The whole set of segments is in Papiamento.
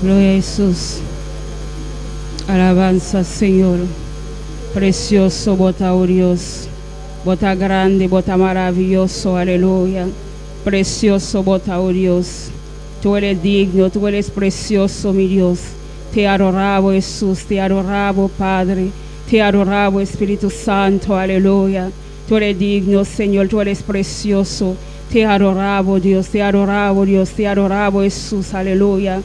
Gloria a Jesús. Alabanza, Señor. Precioso bo ta, oh Dios. Bo ta grandi, bo ta maravioso. Aleluya. Precioso bo ta, oh Dios. Tú eres digno, tú eres precioso, mi Dios. Te adoramos, Jesús. Te adoramos, Padre. Te adoramos, Espíritu Santo. Aleluya. Tú eres digno, Señor. Tú eres precioso. Te adoramos, Dios. Te adoramos, Dios. Te adoramos, Jesús. Aleluya.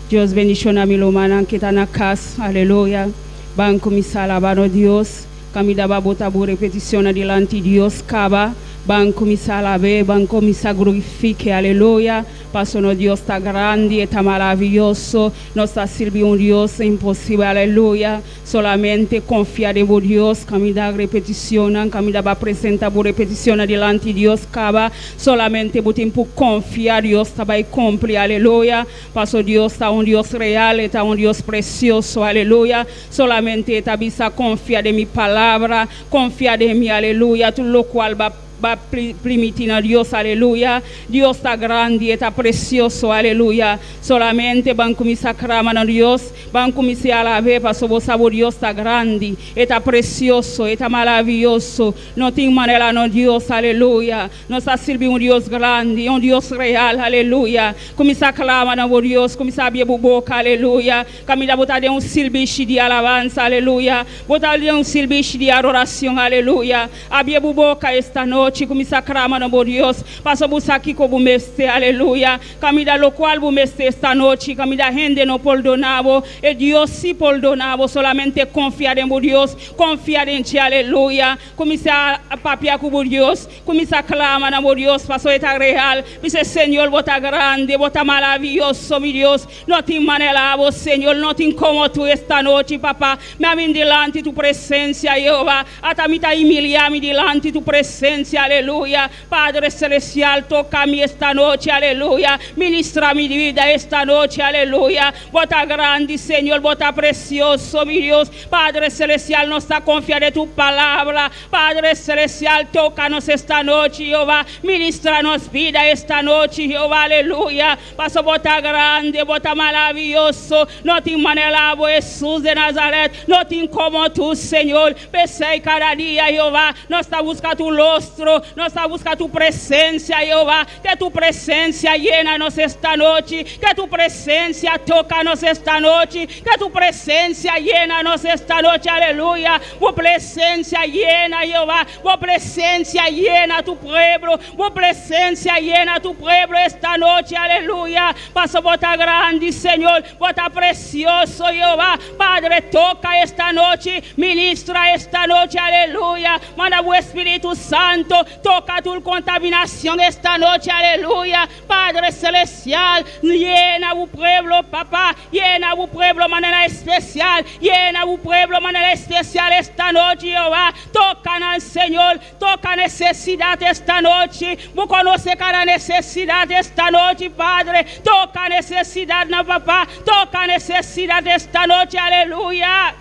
Dios bendiciona mi rumannan cu ta na cas. Aleluya. Ban cuminsa alaba Dios. Caminda bo a bota bo peticion dilanti Dios caba. Ban cuminsa alaba, ban cuminsa glorifica. Aleluya. Paso nos Dios ta grandi, ta maravioso. Nos ta sirbi un Dios imposibel. Aleluya. Solamente confia den Dios. Caminda peticion, caminda bo a presenta bo peticion dilanti Dios caba. Solamente bo tin cu confia Dios ta bay cumpli. Aleluya. Paso Dios ta un Dios real, ta un Dios precioso. Aleluya. Solamente ta bisa confia den mi palabra, confia den mi, aleluya. Tur loke bo a priminti na Dios, aleluya. Dios ta grandi, ta precioso, aleluya. Solamente ban cuminsa clama na Dios, ban cuminsa alaba, paso bo sa Dios ta grandi, ta precioso, ta maravioso. No tin manera na Dios, aleluya. Nos ta sirbi un Dios grandi, un Dios real, aleluya. Cuminsa clama na Dios, cuminsa habri boca, aleluya. Caminda bo ta den un servicio di alabansa, aleluya. Bo ta den un servicio di adoracion, aleluya. Habri boca esta nochi, cuminsa clama na Dios. Paso bo sa kico bo mester, aleluya. Caminda loke bo mester esta nochi, caminda hende no pordona bo. Y Dios si pordona bo, solamente confia den Dios, confia den dje, aleluya. Cuminsa papia cu Dios, cuminsa clama na Dios, paso ta real. Bisa Señor, bo ta grandi, bo ta maravioso, mi Dios. No tin manera, Señor, no tin como tu esta nochi, papá. Mi a bin dilanti tu presencia, Jehová. Ata mi ta humilia mi dilanti tu presencia, aleluya. Padre Celestial, toca mi esta nochi, aleluya. Ministra mi vida esta nochi, aleluya. Bo ta grandi, Señor, bo ta precioso, mi Dios. Padre Celestial, nos ta confia den tu palabra. Padre Celestial, tócanos esta noche, Jehová. Ministra nos vida esta noche, Jehová, aleluya. Paso bo ta grandi, bo ta maravioso. No tin manera, Jesús de Nazaret. No tin como tu, Señor. P'esey cada dia, Jehová. Nos ta busca tu rostro. Nos ta busca tu presencia, Jehová. Que tu presencia llénanos esta noche. Que tu presencia tócanos esta noche. Que tu presencia llénanos esta noche, aleluya. Tu presencia llena, Jehová. Tu presencia llena tu pueblo. Tu presencia llena tu pueblo esta noche, aleluya. Paso bo ta grandi, Señor. Bo ta precioso, Jehová. Padre, toca esta noche. Ministra esta noche, aleluya. Manda tu Espíritu Santo. Toca tu contaminación esta noche, aleluya. Padre Celestial, llena tu pueblo, papá. Llena tu pueblo de manera especial. Llena tu pueblo de manera especial esta noche, Jehová. Toca al Señor. Toca necesidad esta noche. Bo conoce cada necesidad esta noche, Padre. Toca necesidad, no, papá. Toca necesidad esta noche, aleluya.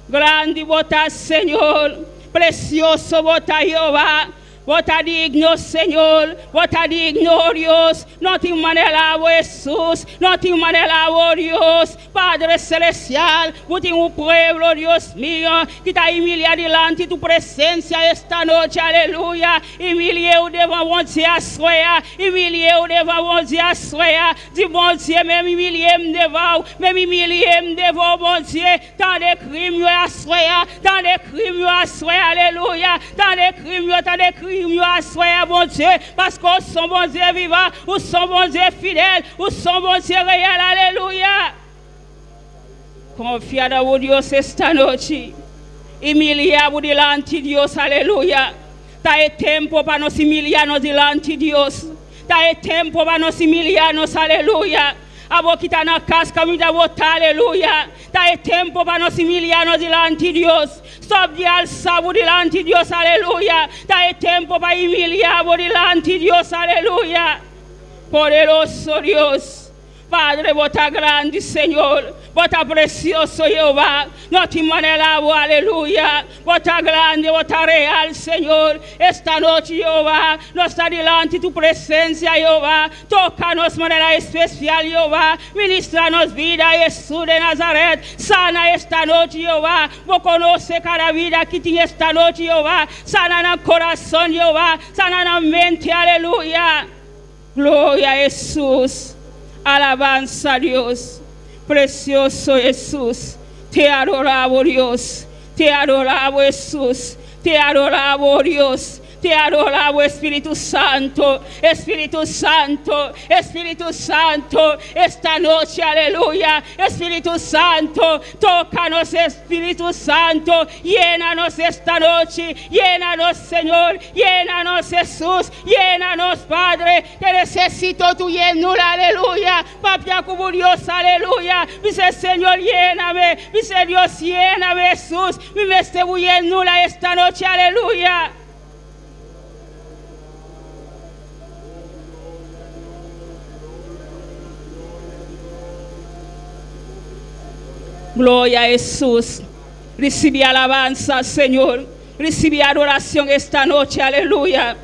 Grandi bo ta, Señor. Precioso bo ta, Jehová. Bo ta digno, Señor. Bo ta digno, Dios. No tin manera, Jesús. No tin manera, Dios. Padre Celestial, tin un pueblo, Dios mío, cu ta humilia dilanti tu presencia esta nochi, aleluya. Humilia devan bon Dios, humilia devan bon Dios, di bon Dios, mi humilia devan, mi humilia devan bon Dios. Tande kri m aswè a, tande kri m aswè a, aleluya. Tande kri m, tande kri m aswè a, bon Dios, paske ou se bon Dios vivan, ou se bon Dios fidèl, ou se bon Dios real, aleluya. Confia den Dios esta nochi. Humilia dilanti Dios, aleluya. Ta e tempo pa nos humilia dilanti Dios. Ta e tempo pa nos humilia, aleluya. Abo cu ta na cas, caminda bo ta, aleluya. Ta e tempo pa nos humilia dilanti Dios. Stop di alsa dilanti Dios, aleluya. Ta e tempo pa humilia dilanti Dios, aleluya. Poderoso Dios. Padre, bo ta grandi, Señor. Bo ta precioso, Jehová. No tin manera bo, aleluya. Bo ta grandi, bo ta real, Señor. Esta nochi, Jehová, nos ta dilanti tu presencia, Jehová. Toca nos manera especial, Jehová. Ministra nos vida, Jesús de Nazaret. Sana esta nochi, Jehová. Bo conoce cada vida cu tin esta nochi, Jehová. Sana nan curason, Jehová. Sana nan mente, aleluya. Gloria a Jesús. Alabanza a Dios. Precioso Jesús. Te adoramos, Dios. Te adoramos, Jesús. Te adoramos, Dios. Te adoramos, Espíritu Santo. Espíritu Santo. Espíritu Santo. Esta noche, aleluya. Espíritu Santo. Tócanos, Espíritu Santo. Llénanos esta noche. Llénanos, Señor. Llénanos, Jesús. Llénanos, Padre. Te necesito tu llenura, aleluya. Papia cu Dios, aleluya. Dice, Señor, lléname. Dice Dios, lléname, Jesús. Mi mester llenura esta noche, aleluya. Gloria a Jesús. Recibe alabanza, Señor. Recibe adoración esta noche, aleluya.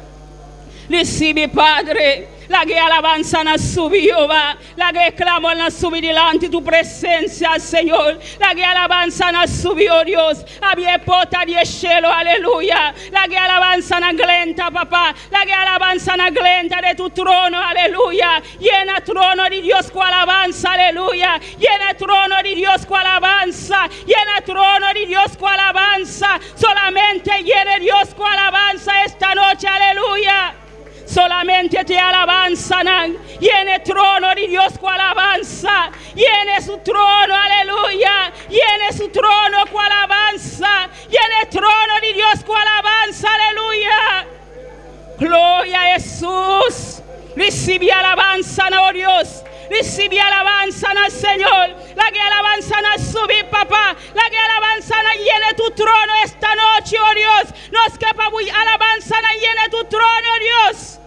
Recibe, Padre. Laga alabanza nan subi, Jehová. Laga clamor nan subi dilanti tu presencia, Señor. Laga alabanza nan subi, oh Dios. Habri porta di cielo, aleluya. Laga alabanza nan drenta, papá. Laga alabanza nan drenta den tu trono, aleluya. Yena trono di Dios cu alabanza, aleluya. Yena trono di Dios cu alabanza. Yena trono di Dios cu alabanza. Solamente yena Dios cu alabanza esta noche, aleluya. Solamente te alabanza, nan. Yena trono di Dios cu alabanza. Yena su trono, aleluya. Yena su trono cu alabanza. Yena trono di Dios cu alabanza, aleluya. Gloria a Jesús. Recibe alabanza, oh Dios. Recibe alabanza, Señor. Laga alabanza nan subi, papá. Laga alabanza nan yena tu trono esta noche, oh Dios. Nos ke pa alabanza nan yena tu trono, oh Dios.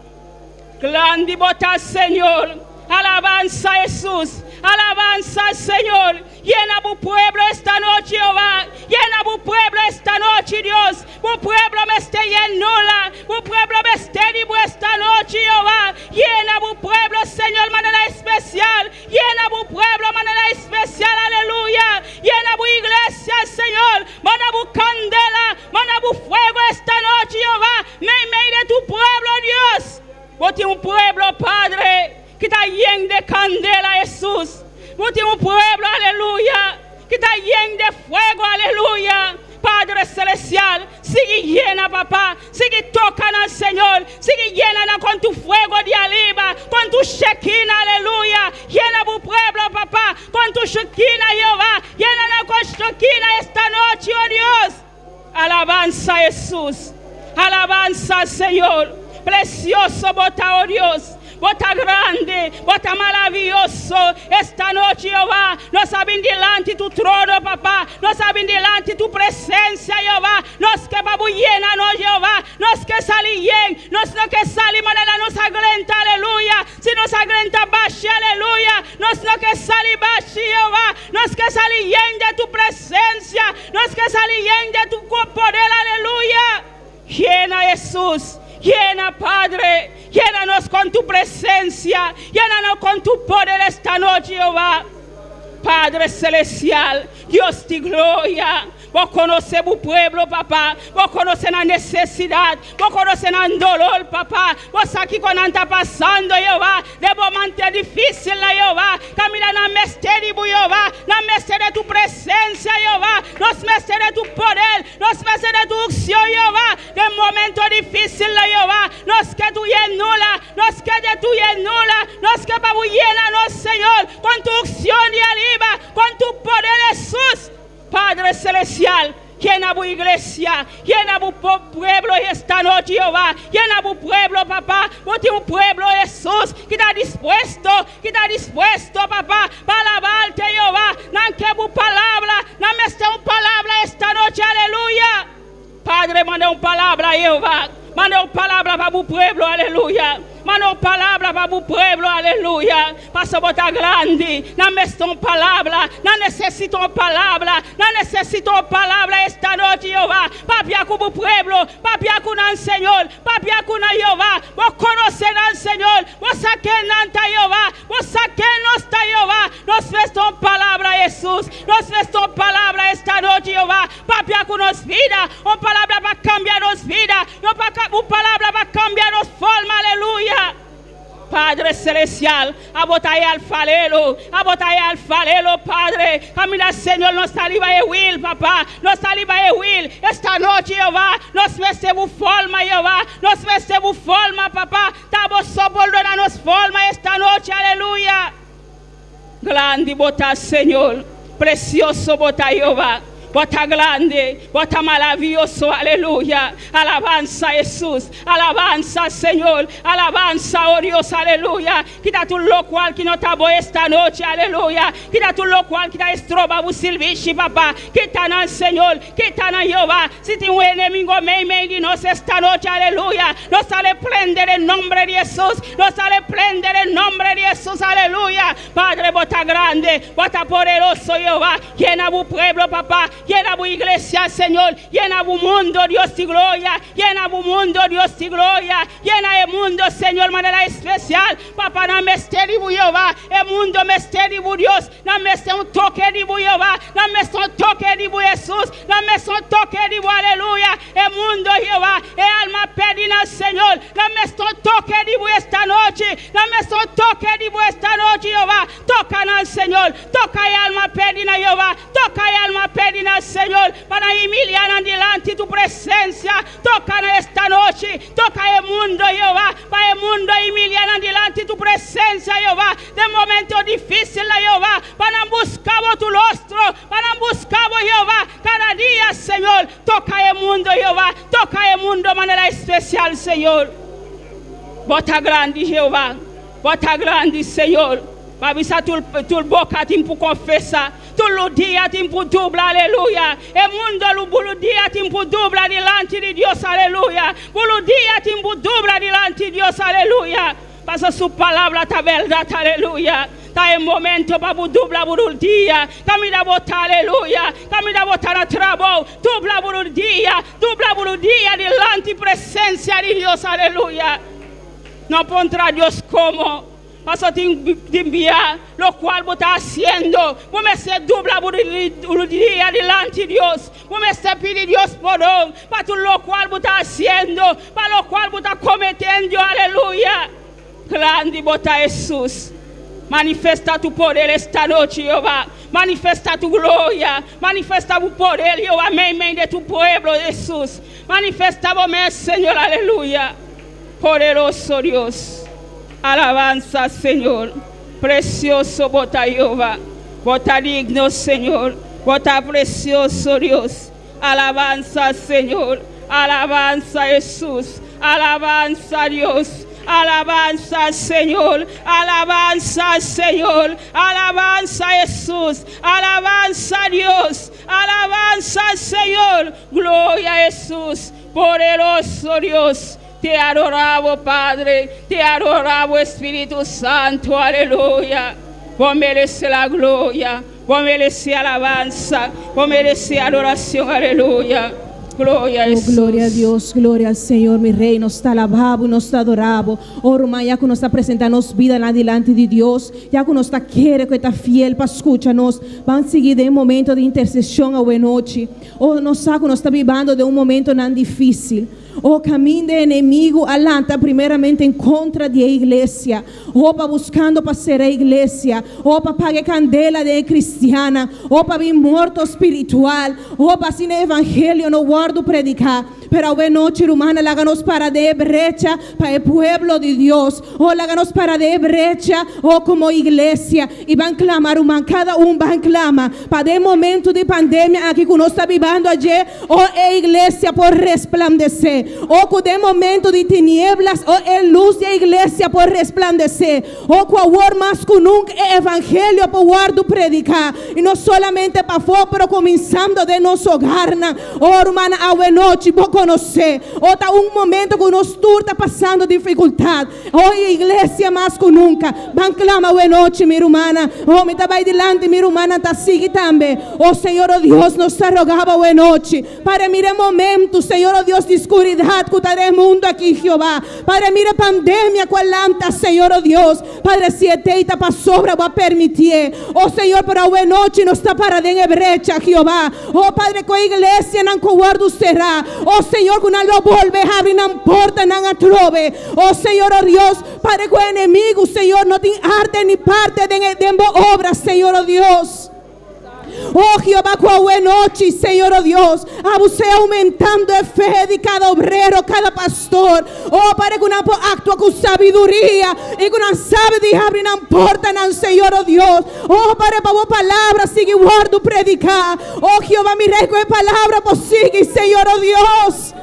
Grandi bo ta, Señor. Alabanza, Jesús. Alabanza, Señor. Yena bo pueblo esta noche, Jehová. Yena bo pueblo esta noche, Dios. Bo pueblo mester llenura. Bo pueblo mester di esta noche, Jehová. Yena bo pueblo, Señor, manera especial. Yena bo pueblo, manera especial. Aleluya. Yena bo iglesia, Señor. Manda bo candela. Manda bo fuego esta noche, Jehová. Meimei di tu pueblo, Dios. Bo tin un pueblo, Padre, cu ta yen di candela, Jesús. Bo tin un pueblo, aleluya, cu ta yen di fuego, aleluya. Padre Celestial, sigui yena, papá. Sigui toca, Señor. Sigui yena cu tu fuego di ariba, cu tu Shekinah, aleluya. Yena bo pueblo, papá, cu tu Shekinah, Jehová. Yena cu Shekinah esta noche, oh Dios. Alabanza, Jesús. Alabanza, Señor. Precioso bo ta, oh Dios. Bo ta grandi, bo ta maraviyoso. Esta noche, Jehová, nos a bin dilanti tu trono, papá. Nos a bin dilanti tu presencia, Jehová. Nos ke pa yena nos, Jehová. Nos ke sali yen. Nos no ke sali manera nos a drenta, aleluya. Si nos a drenta bashi, aleluya. Nos no ke sali bashi, Jehová. Nos ke sali yen di tu presencia. Nos ke sali yen di tu poder, aleluya. Yena Jesús. Yena Padre. Llénanos con tu presencia. Llénanos con tu poder esta noche, Jehová. Padre Celestial, Dios de gloria. Bo conoce bo pueblo, papá. Bo conoce nan necesidad. Bo conoce nan dolor, papá. Bo sa kico nan ta pasando, Jehová. Den momento dificil, Jehová. Caminda nan mester di bo, Jehová. Nan mester di tu presencia, Jehová. Nos mester di tu poder. Nos mester di tu unción, Jehová. Den momento dificil, Jehová. Nos ke tu llenura. Nos ke di tu llenura. Nos ke pa yena nos, Señor. Cu tu unción di ariba. Cu tu poder, Jesús. Padre Celestial, Yena bo iglesia, yena bo pueblo esta noche, Jehová. Yena bo pueblo, papá. Bo tin un pueblo, Jesús, cu ta dispuesto, cu ta dispuesto, papá, pa alabarte, Jehová. Nan ke bo palabra, nan mester un palabra esta noche, aleluya. Padre, manda un palabra, Jehová. Manda un palabra pa bo pueblo, aleluya. Manda un palabra pa bo pueblo, aleluya. Paso bo ta grandi. Nan mester un palabra. Nan nesesita un palabra. Nan nesesita un palabra esta nochi, Jehová. Papia ku bo pueblo. Papia ku nan, Señor. Papia ku nan, Jehová. Bo konosé nan, Señor. Bo sa ken nan ta, Jehová. Bo sa ken nos ta, Jehová. Nos mester un palabra, Hesus. Nos mester un palabra esta nochi, Jehová. Papia ku nos bida. Un palabra pa kambia nos bida. Un palabra pa kambia nos forma, aleluya. Padre Celestial, abo ta e alfarero, abo ta e alfarero, Padre. Kaminda, Señor, nos ta riba e wiel, Papa. Nos ta riba e wiel. Esta nochi, Jehová, nos mester bo forma, Jehová. Nos mester bo forma, Papa. Ta bo so por duna nos forma esta nochi, aleluya. Grandi bo ta, Señor. Presioso bo ta, Jehová. Bo ta grandi, bo ta maravioso, aleluya. Alabansa, Hesus. Alabansa, Señor. Alabansa, oh Dios, aleluya. Kita tur lokual ku no ta bon esta nochi, aleluya. Kita tur lokual ku ta stroba bo sirbishi, Papa. Kita nan, Señor. Kita nan, Jehová. Si tin un enemigu mei mei di nos esta nochi, aleluya. Nos ta reprendé den nòmber di Hesus. Nos ta reprendé den nòmber di Hesus, aleluya. Padre, bo ta grandi, bo ta poderoso, Jehová. Yena bo pueblo, Papa. Yena bo iglesia, Señor. Yena bo mundu, Dios di gloria. Yena bo mundu, Dios di gloria. Yena e mundu, Señor, manera spesial. Papa, nan mester di bo, Jehová. E mundu mester di bo, Dios. Nan mester un toke di bo, Jehová. Nan mester un toke di bo, Hesus. Nan mester un toke di bo, aleluya. E mundu, Jehová. E alma pèrdí na Señor. Nan mester un toke di bo esta nochi. Nan mester un toke di bo esta nochi, Jehová. Toka nan, Señor. Toka e alma pèrdí na Jehová. Toka e alma pèrdí na Señor. Pa nan humiliá nan dilanti tu presensia. Toka nan esta nochi. Toka e mundu, Jehová. Pa e mundu humiliá nan dilanti tu presensia, Jehová. Den momento difísil, Jehová. Pa nan buska bo tu rostro. Pa nan buska bo, Jehová. Kada dia, Señor. Toka e mundu, Jehová. Toka e mundu di manera spesial, Señor. Bo ta grandi, Jehová. Bo ta grandi, Señor. Pa bisa tur boka tin ku konfesá. Tur rudia tin ku dobla, aleluya. E mundu rudia tin ku dobla dilanti di Dios, aleluya. Rudia tin ku dobla dilanti di Dios, aleluya. Paso su palabra ta bèrdat, aleluya. Ta e momento pa dobla rudia. Kaminda bo ta, aleluya. Kaminda bo ta na trabou. Dobla rudia. Dobla rudia dilanti presensia di Dios, aleluya. No puntra Dios kon. Paso tin bia, lokual bo ta hasiendo. Bo mester dobla rudia dilanti Dios. Bo mester pidi Dios pordon pa tur lokual bo ta hasiendo, pa lokual bo ta kometiendo, aleluya. Grandi bo ta, Hesus. Manifestá tu poder esta nochi, Jehová. Manifestá tu gloria. Manifestá tu poder, Jehová, mei mei di tu pueblo, Hesus. Manifestá bo mes, Señor, aleluya. Poderoso Dios. Alabansa, Señor. Presioso bo ta, Jehová. Bo ta digno, Señor. Bo ta presioso, Dios. Alabansa, Señor. Alabansa, Hesus. Alabansa, Dios. Alabansa, Señor. Alabansa, Señor. Alabansa, Hesus. Alabansa, Dios. Alabansa, Señor. Gloria a Hesus. Poderoso Dios. Te adoramos, Padre. Te adoramos, Spiritu Santu. Aleluya. Bo meresé la gloria. Bo meresé alabansa. Bo meresé adorashon. Aleluya. Gloria a Oh, Hesus. gloria na Dios, gloria na Señor, mi Rei, nos ta alabá, nos ta adorá. Oh, ruman, ya ku nos ta presentá nos bida la dilanti di Dios, ya ku nos ta kere ku e ta fiel pa skucha nos, ban sigui den un momento di interseshon awe nochi. Oh, nos sa ku nos ta bibiendo den un momentonan difísil. Oh, kaminda enemigu a lanta primeramente en kontra di iglesia. Oh, pa buskando pa sera iglesia. Oh, pa paga kandela di kristiannan. Oh, pa bin morto spiritual. Oh, pa asina evangelio no wòrdu prediká. Pero awe nochi, ruman, laga nos para den brecha pa e pueblo di Dios. Oh, laga nos para den brecha, oh, komo iglesia. I ban klama, ruman, kada un ban klama. Pa den momento di pandemia aki ku nos ta bibiendo awe, oh, e iglesia por resplandesé. O ku den momento di tinieblas, o e lus di e iglesia por resplandesé. O ku awor mas ku nunka e evangelio por wòrdu prediká, i no solamente pafó, pero kuminsando den nos hogarnan. O rumannan, awe nochi bo konosé, o ta un momento ku nos tur ta pasando difikultat. O e iglesia mas ku nunka. Ban klama awe nochi, mi rumannan. O mi ta bai dilanti, mi rumannan ta sigui tambe. O Señor, o Dios, nos ta roga bo awe nochi. Padre, mira e momento, Señor, o Dios, di skuridat ku ta den e mundu aki, Jehová. Padre, mira e pandemia ku a lanta, Señor, o Dios. Padre, si e tei ta pasobra bo a permitié. O Señor, pero awe nochi nos ta para den e brecha, Jehová. O Padre, ku e iglesianan ku wòrdu será, o Señor, ku nan lo bolbe habri nan portanan atrobe. O Señor, o Dios, Padre, ku e enemigu, Señor, no tin arte ni parte den e den bo obra, Señor, o Dios. O Jehová, ku awe nochi, Señor, o Dios, abo sea aumentando e fe di kada obrero, kada pastor. O Padre, ku nan por aktua ku sabiduria i ku nan sabi di habri nan portanan, Señor, o Dios. O Padre, pa bo palabra sigui wòrdu prediká. O Jehová, mi Rei, ku e palabra por sigui, Señor, o Dios.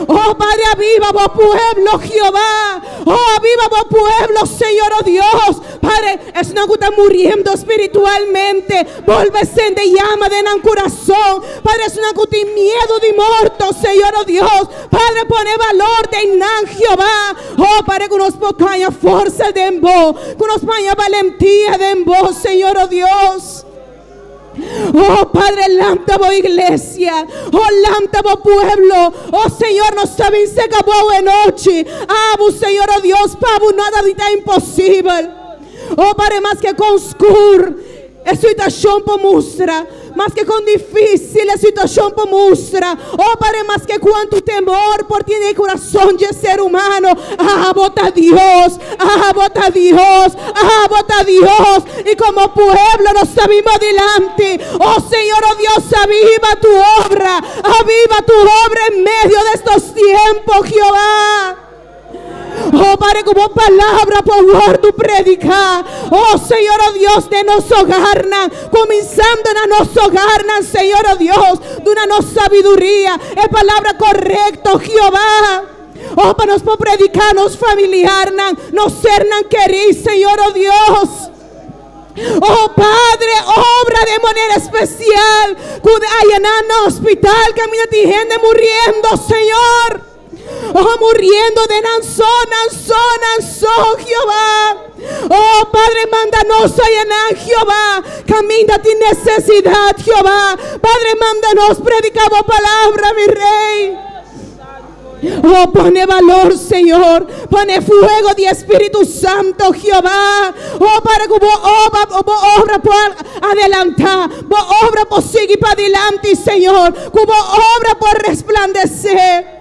Oh Padre, aviva bo pueblo, Jehová. Oh, aviva bo pueblo, Señor, oh Dios. Padre, esnan ku ta muriendo spiritualmente, bolbe sende yama den nan kurason. Padre, esnan ku tin miedu di morto, Señor, oh Dios. Padre, pone balor den nan, Jehová. Oh, Padre, ku nos por haña forsa den bo, ku nos por haña balentia den bo, Señor, oh Dios. Oh Padre, lanta bo iglesia. Oh, lanta bo pueblo. Oh Señor, nos ta bin seca bo awe nochi. Abo, Señor, oh Dios, pa bo nada di ta imposibel. Oh Padre, maske kon skur e situacion por mustra, maske kon dificil e situacion por mustra, oh Padre, maske cuantu temor por tin den e curason dje ser humano, abo ta Dios, abo ta Dios, abo ta Dios. I komo pueblo nos ta bin bo dilanti. O Señor, o Dios, aviva tu obra, aviva tu obra en medio de estos tiempos, Jehová. Oh, Padre, ku bo palabra por wòrdu prediká. Oh, Señor, oh Dios, den nos hogarnan, kuminsando na nos hogarnan, Señor, oh Dios, duna nos sabiduria, e palabra korekto, Jehová. Oh, pa nos por prediká nos familiarnan, nos sernan kerí, Señor, oh Dios. Oh, Padre, obra den manera espesial ku ayanan na hospital kaminda tin hende muriendo, Señor. Oh, muriendo den nan so, nan so, nan so, Jehová. Oh, Padre, manda nos ayanan, Jehová. Kaminda tin nesesidat, Jehová. Padre, manda nos prediká bo palabra, mi Rei. Oh, pone valor, Señor. Pone fuego di Espíritu Santo, Jehová. Oh, para ku bo obra, bo obra por adelantá. Bo obra por sigui padilanti, Señor. Ku bo obra por resplandesé.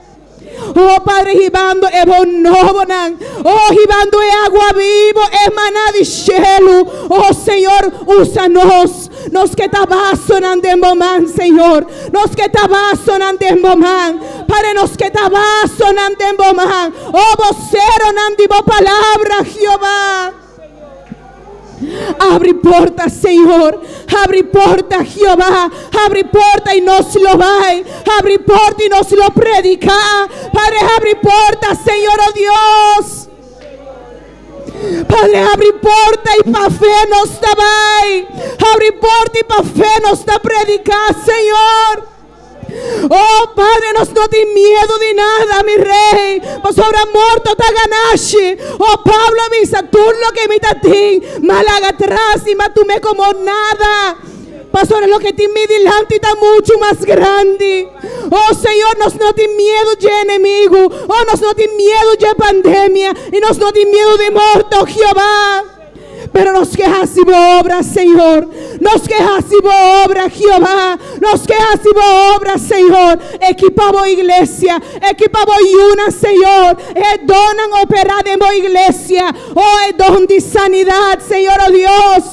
Oh, Padre, hibando e bo nobonan. Oh, hibando e agua bibo, e maná di shelu. Oh, Señor, usa nos. Nos ke ta vasonan den bo man, Señor. Nos ke ta vasonan den bo man. Padre, nos ke ta vasonan den bo man. Oh, boseronan di bo palabra, Jehová. Abri porta, Señor. Abri porta, Jehová. Abri porta i nos lo bai. Abri porta i nos lo prediká. Padre, abri porta, Señor, oh Dios. Padre, abri porta i pa fe nos ta bai. Abri porta i pa fe nos ta prediká, Señor. Oh, Padre, nos no tin miedu di nada, mi Rey, pasobra morto ta ganashi. Oh, Pablo a bisa, tur loke mi ta tin, m'a laga atras i m'a tum'é komo nada. Pasobra loke tin mi dilanti ta muchu mas grandi. Oh, Señor, nos no tin miedu dje enemigu. Oh, nos no tin miedu dje pandemia i nos no tin miedu di morto, Jehová. Pero nos ke hasi bo obra, Señor. Nos ke hasi bo obra, Jehová. Nos ke hasi bo obra, Señor. Ekipa bo iglesia. Ekipa bo yunan, Señor. E donnan operá den bo iglesia. Oh, e don di sanidat, Señor, oh Dios.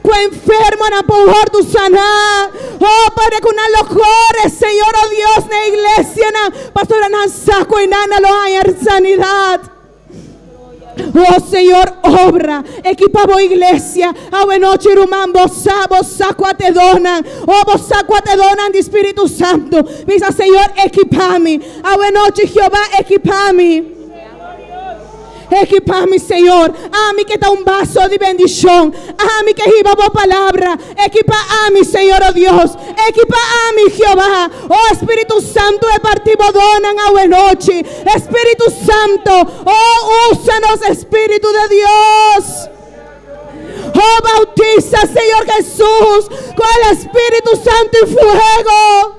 Ku enfermonan por wòrdu saná. Oh, Padre, ku nan lo kore, Señor, oh Dios, na e iglesianan, pasobra nan sa ku einan nan lo haña sanidat. Oh Señor, obra. Ekipá bo iglesia. Awe nochi, ruman, bo sa, bo sa kua ta e donnan. Oh, bo sa kua ta e donnan di Spiritu Santu. Bisa, Señor, ekipá mi. Awe nochi, Jehová, ekipá mi. Ekipá mi, Señor. Ami ke ta un vaso di bendishon. Ami ke hiba bo palabra. Ekipá ami, Señor, oh Dios. Ekipá ami, Jehová. Oh Spiritu Santu, repartí bo donnan awe nochi. Spiritu Santu, oh, usa nos, Spiritu di Dios. Oh, boutisa, Señor Jesús, ku Spiritu Santu i fuego.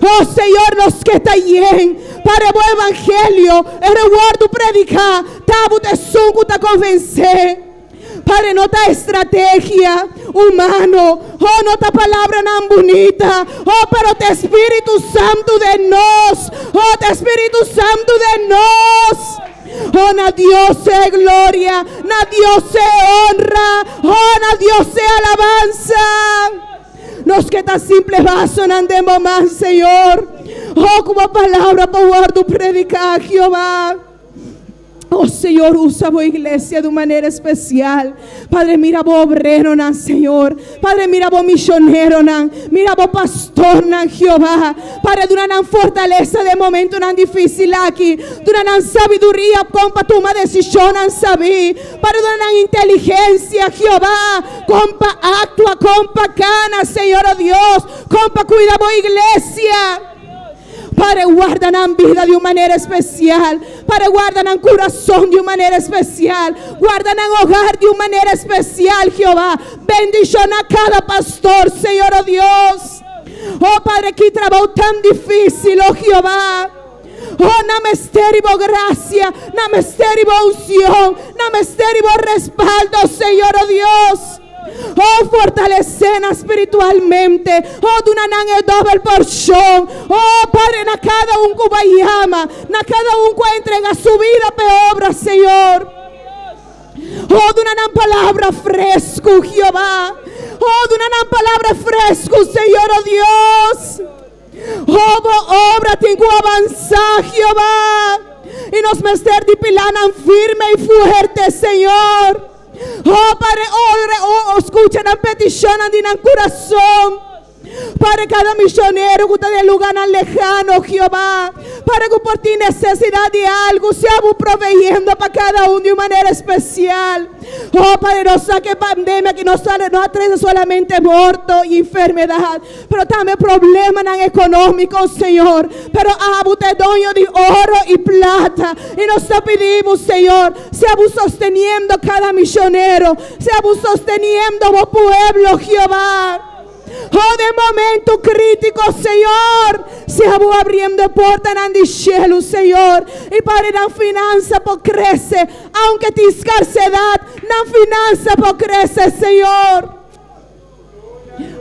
Oh Señor, nos ke ta yen pa bo evangelio, e wòrdu prediká, t'abo ta esun ku ta konvensé. Padre, no ta estrategia humano, oh, no ta palabranan bunita, oh, pero ta Spiritu Santu den nos, oh, ta Spiritu Santu den nos. Oh, na Dios sea gloria, na Dios sea honra, oh, na Dios sea alabansa. Nos ke ta simple vasonan den bo man, Señor. Oh, ku bo palabra pa wòrdu prediká, Jehová. Oh Señor, usa bo iglesia di un manera spesial. Padre, mira bo obreronan, Señor. Padre, mira bo misioneronan. Mira bo pastornan, Jehová. Padre, duna nan fortalesa den momentonan difísil aki. Duna nan sabiduria kon pa tuma desishonnan sabí. Padre, duna nan inteligensia, Jehová. Kon pa aktua, kon pa kana, Señor, oh Dios. Kon pa kuida bo iglesia. Padre, warda nan bida di un manera spesial. Padre, warda nan kurason di un manera spesial. Warda nan hogar di un manera spesial, Jehová. Bendishoná kada pastor, Señor, oh Dios. Oh Padre, ki trabou tan difísil, oh Jehová. Oh, nan mester di bo grasia, nan mester di bo unshon, nan mester di bo respaldo, Señor, oh Dios. Oh, fortalesé nan spiritualmente. Oh, duna nan e dòbel porshon. Oh, Padre, na kada un ku bo a yama, na kada un ku a entregá su bida pa obra, Señor. Oh, duna nan palabra fresku, Jehová. Oh, duna nan palabra fresku, Señor, oh Dios. Oh, bo obra tin ku avansá, Jehová. I nos mester di pilánan firme i fuerte, Señor. Oh, Padre, oh, oh, skucha nan petishonnan di nan kurason. Padre, kada misionero ku ta den lugánan lehano, Jehová. Padre, ku por tin nesesidat di algu, sea proveyendo pa kada un di un manera spesial. Oh, Padre, nos sa ku e pandemia ku no, no a trese solamente morto i enfermedat, pero tambe problemanan ekonómiko, Señor. Pero abo ta doño di oro i plata. I nos ta pidiendo, Señor, sea sosteniendo kada misionero, sea sosteniendo e pueblo, Jehová. Oh, den momento krítiko, Señor, sea habriendo portanan di shelu, Señor. I Padre, nan finansa por krese, aunke tin skarsedat, nan finansa por krese, Señor.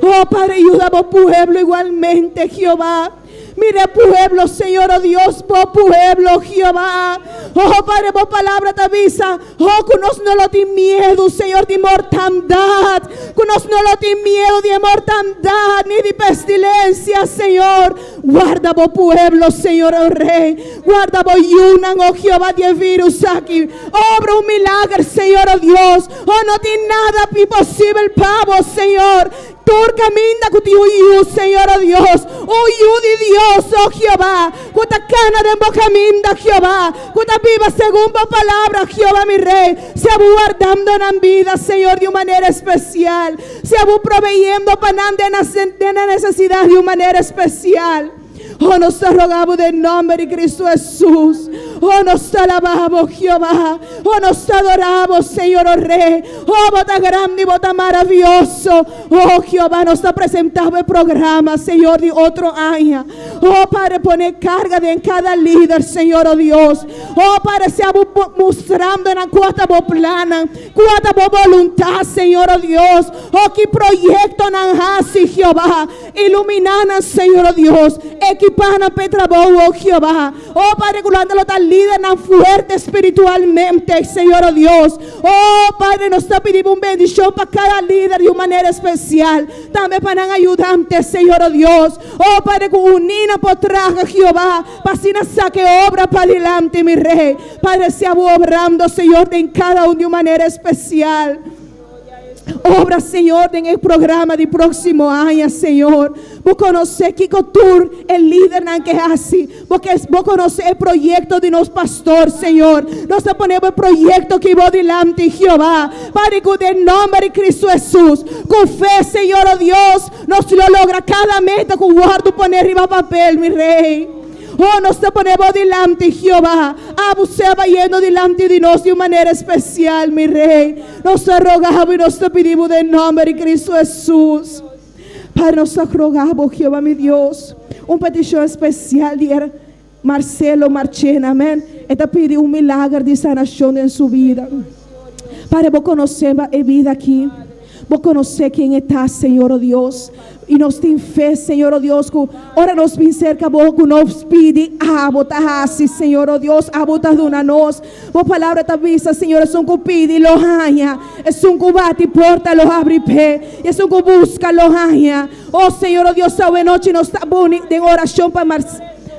Oh, Padre, yuda e pueblo igualmente, Jehová. Mira pueblo, Señor, oh Dios, bo pueblo, Jehová. Oh, Padre, bo palabra ta bisa. Oh, ku nos no lo tin miedu, Señor, di mortandat. Ku nos no lo tin miedu di mortandat, ni di pestilensia, Señor. Warda bo pueblo, Señor, oh Rei. Warda bo yunan, oh Jehová, di virus aki. Obra un milager, Señor, oh Dios. Oh, no tin nada imposibel pa bo, Señor. Tur kaminda ku tin un yu, Señor, oh Dios. Un yu di Dios, oh Jehová. Ku ta kana den bo kaminda, Jehová. Ku ta biba segun bo palabra, Jehová, mi Rei. Sea wardando nan bida, Señor, di un manera spesial. Sea proveyendo pa nan den nesesidat di un manera spesial. Oh, nos ta rogamos den nòmber di Kristu Jesús. Oh, nos ta alabamos, Jehová. Oh, nos ta adoramos, Señor, oh Rei. Oh, bo ta grandi, bo ta maravioso. Oh, Jehová, nos ta presentando e programa, Señor, di otro aña. Oh, Padre, pone karga den kada lider, Señor, oh Dios. Oh, Padre, sea mustrando nan kua ta bo plan, kua ta bo boluntat, Señor, oh Dios. Oh, ki proyekto nan hasi, Jehová. Iluminá nan, Señor, oh Dios. Ekipá nan pa e trabou, oh Jehová. Oh, Padre, ku lo ta lider. Lidernan fuerte spiritualmente, Señor, oh Dios. Oh Padre, nos ta pidi un bendishon pa kada lider di un manera spesial. Tambe pa nan ayudante, Señor, oh Dios. Oh Padre, ku uní nan por traha, Jehová, pa asina saka e obra padilanti, mi Rei. Padre, sea bo obrando, Señor, den kada un di un manera spesial. Obra, Señor, den e programa di próksimo aña, Señor. Bo konosé kiko tur e lidernan ke hasi. Bo ke bo konosé e proyekto di nos pastor, Señor. Nos ta pone bo e proyekto ki bo dilanti, Jehová. Padre, ku den nòmber di Kristu Hesus, ku fe, Señor, o Dios, nos lo logra kada meta ku wòrdu pone riba papel, mi Rei. Oh, nos ta pone bo dilanti, Jehová. Abo sea bayendo dilanti di nos di un manera spesial, mi Rei. Nos ta roga bo i nos ta pidi bo den nòmber di Kristu Hesus. Padre, nos ta roga bo, Jehová mi Dios, un petishon spesial di e Marcelo Marchena, amèn. E ta pidi un milager di sanashon den su bida. Padre, bo konosé e bida aki. Bo konosé ken e ta, Señor, o Dios. I nos tin fe, Señor, o Dios, ku ora nos bin serka bo, ku nos pidi, abo ta hasi, Señor, o Dios, abo ta duna nos. Bo palabra ta bisa, Señor, esun ku pidi lo haña, esun ku bati porta lo habri p'e, i esun ku buska lo haña. O Señor, o Dios, awe nochi nos ta buni den orashon pa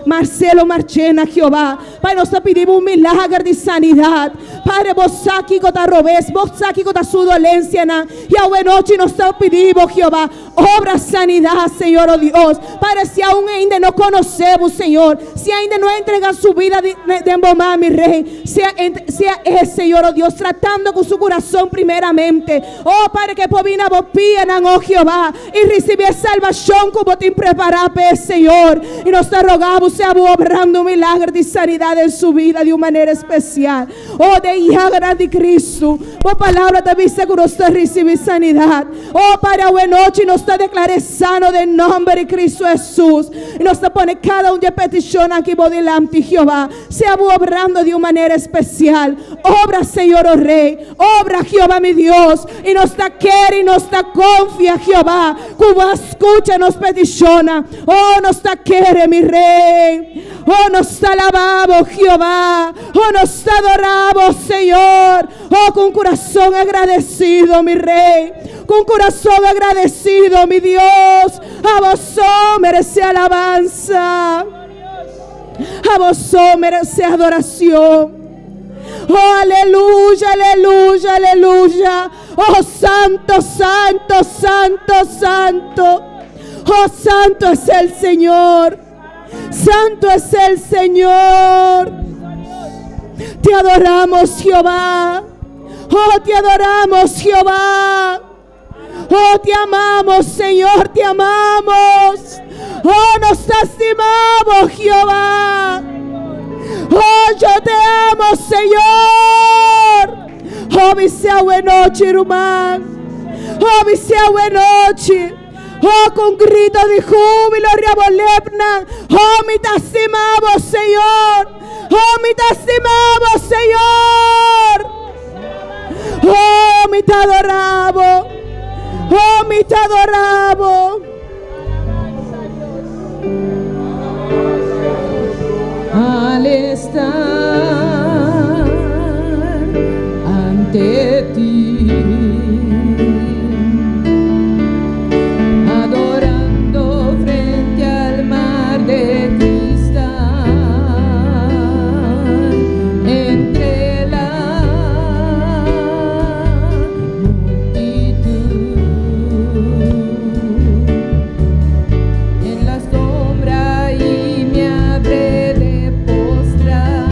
Marcelo Marchena, Jehová. Pai, nos ta pidi bo un milager di sanidat. Padre, bo sa kiko ta robes, bo sa kiko ta su dolensianan. I awe nochi nos ta pidi bo, Jehová, obra sanidat, Señor, o Dios. Padre, si aun ainda no konosé bo, Señor, si ainda no a entrega su bida den bo man, mi Rey, sea, sea e, Señor, o Dios, tratando ku su kurason primeramente. O Padre, ke por bini na bo pianan, o Jehová, i risibí e salbashon ku bo tin prepará p'e, Señor. I nos ta rogá bo, sea bo obrando un milager di sanidat den su bida di un manera espesial. O den llaganan di Kristu, bo palabra ta bisa ku nos ta risibí sanidat. O Padre, awenochi nos ta deklar'é sano den nòmber di Kristu Hesus. I nos ta pone kada un di e petishonnan aki bo dilanti, Jehová. Sea bo obrando di un manera espesial. Obra, Señor, o Rey. Obra, Jehová mi Dios. I nos ta kere i nos ta konfia, Jehová, ku bo a skucha nos petishonnan. O nos ta kere, mi Rey. O nos ta alabá bo, Jehová. O nos ta adorá bo, Señor. O ku un kurason agradesido, mi Rey. Ku un kurason agradesido, mi Dios. Abo so meresé alabansa. Abo so meresé adoracion. Oh, aleluya, aleluya, aleluya. Oh, santo, santo, santo, santo. Oh, santo es el Señor. Santo es el Señor. Te adoramos, Jehová. Oh, te adoramos, Jehová. Oh, te amamos, Señor, te amamos. Oh, nos estimamos, Jehová. Oh, yo te amo, Señor. Oh, mi sea buena noche, hermano. Oh, mi sea buena noche. Oh, con grito de júbilo, riabolepna. Oh, mi te estimamos, Señor. Oh, mi te estimamos, Señor. Oh, mi te adorabo. Oh, mi te adorabo. Al estar ante ti, adorando frente al mar de cristal, entre la multitud, en la sombra y me habré de postrar.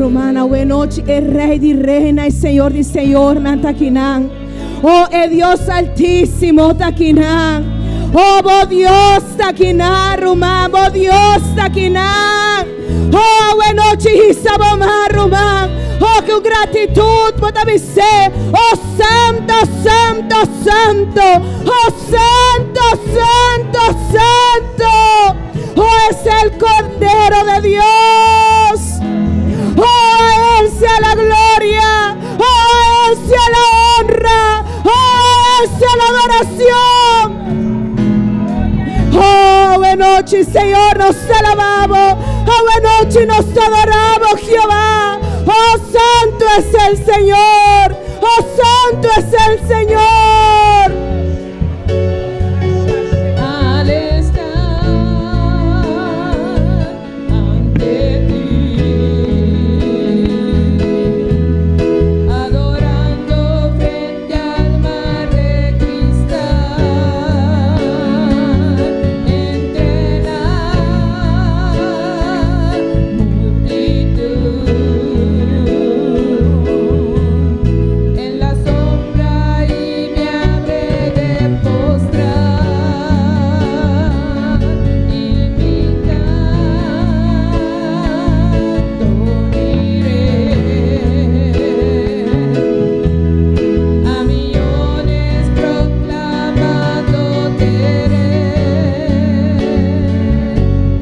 Ruman, awe nochi e Rey di Reynan y Señor di Señornan ta akinan. Oh, e Dios Altísimo ta akinan. Oh, bo Dios ta akinan, ruman, bo Dios ta akinan. Oh, awe nochi hisa bo man, ruman. Oh, ku gratitud bo ta bis'é, Oh, Santo, Santo, Santo. Oh, Santo, Santo, Santo. Oh, es el Cordero de Dios. Oh, a Él sea la gloria. Oh, a Él sea la honra. Oh, a Él sea la adoración. Oh, awe nochi, Señor, nos ta alabá. Awe nochi nos ta adorá, Jehová. Oh, santo es el Señor. Oh, santo es el Señor. Al estar ante ti, adorando frente al mar de cristal, entre la multitud, en la sombra y me habré de postrar y mi canto uniré a millones proclamándote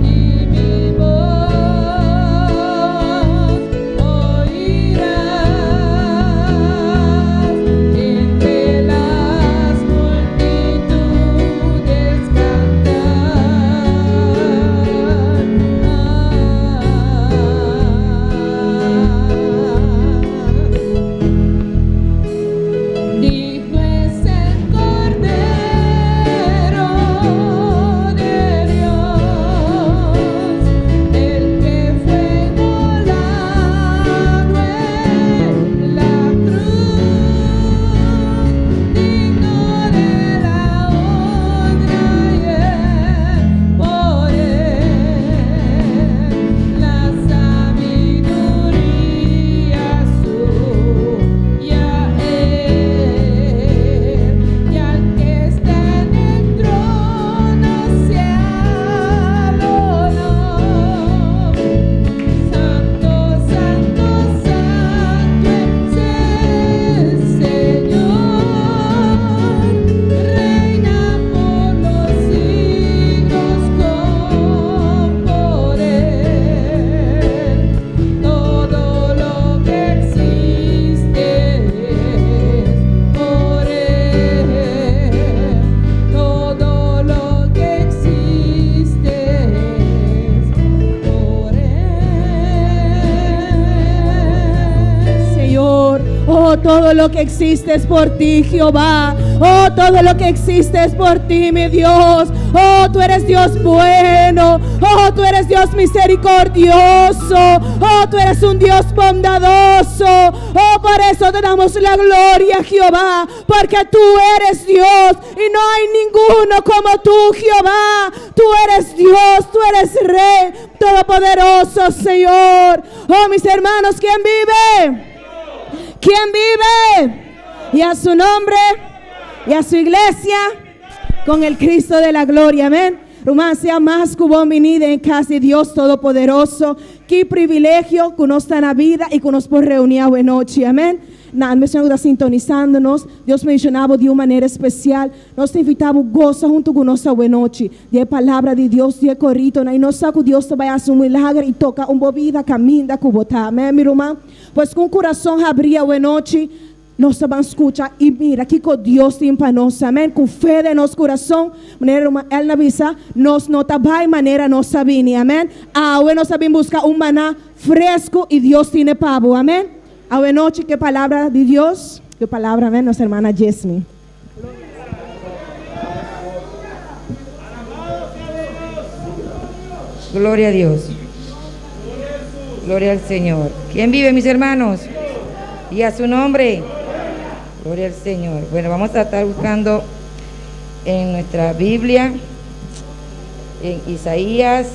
y mi voz oirás entre las multitudes cantar. Digno es el Cordero de Dios, el que fue inmolado en la cruz, digno de la honra y el poder, la sabiduría suya es, y al que está en el trono sea el honor. Santo, santo, santo es el Señor, reina por los siglos con poder. Todo lo que existe es por Él. Todo lo que existe es por Él. Señor, oh, todo lo que existe es por ti, Jehová. Oh, todo lo que existe es por ti, mi Dios. Oh, tú eres Dios bueno. Oh, tú eres Dios misericordioso. Oh, tú eres un Dios bondadoso. Oh, por eso te damos la gloria, Jehová, porque tú eres Dios y no hay ninguno como tú, Jehová. Tú eres Dios, tú eres Rey todopoderoso, Señor. Oh, mis hermanos, ¿quién vive? ¿Quién vive? Y a su nombre y a su iglesia con el Cristo de la gloria. Amén. Ruman, sea mas ku bon biní den kas di Dios Todopoderoso. Ki privilegio ku nos ta na bida i ku nos por reuní awe nochi. Amèn. Na Señor ta sintonisando nos. Dios bendishoná bo di un manera spesial. Nos ta invitá bo gosa huntu ku nos awe nochi. Di palabra di Dios, di korito. Na i nos sa ku Dios ta bai hasi un milager i toka un bo bida kaminda ku bo ta. Amèn, mi ruman. Pues ku kurason habrí awe nochi, nos ta bai skucha i mira kiko Dios tin pa nos. Amèn. Ku fe den nos kurason, manera El a bisa, nos no ta bai manera nos a bini. Amèn. Awe nos a bin buska un maná fresku i Dios tin pa bo. Amèn. Awe nochi, ku palabra di Dios, ku palabra, amèn, nos ruman Jasmine. Gloria a Dios. Gloria al Señor. ¿Quién vive, mis hermanos? Y a su nombre. Gloria al Señor. Bueno, vamos a estar buscando en nuestra Biblia, en Isaías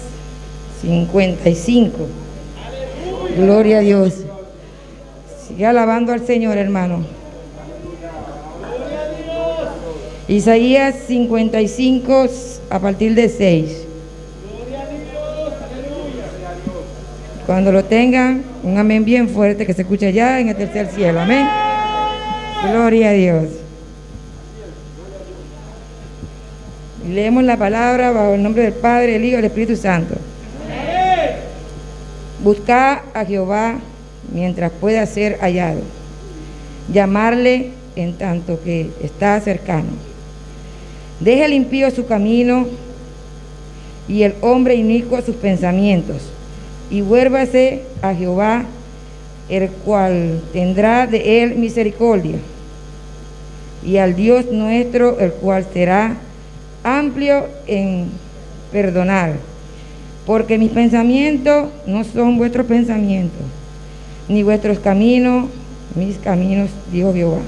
55. Gloria a Dios. Sigue alabando al Señor, hermano. Isaías 55 a partir de 6. Cuando lo tengan, un amén bien fuerte que se escuche allá en el tercer cielo. Amén. Gloria a Dios. Leemos la palabra bajo el nombre del Padre, el Hijo y el Espíritu Santo. Buscad a Jehová mientras pueda ser hallado. Llamarle en tanto que está cercano. Deje el impío su camino y el hombre inicuo sus pensamientos. Y vuélvase a Jehová, el cual tendrá de él misericordia. Y al Dios nuestro, el cual será amplio en perdonar. Porque mis pensamientos no son vuestros pensamientos, ni vuestros caminos, mis caminos, dijo Jehová.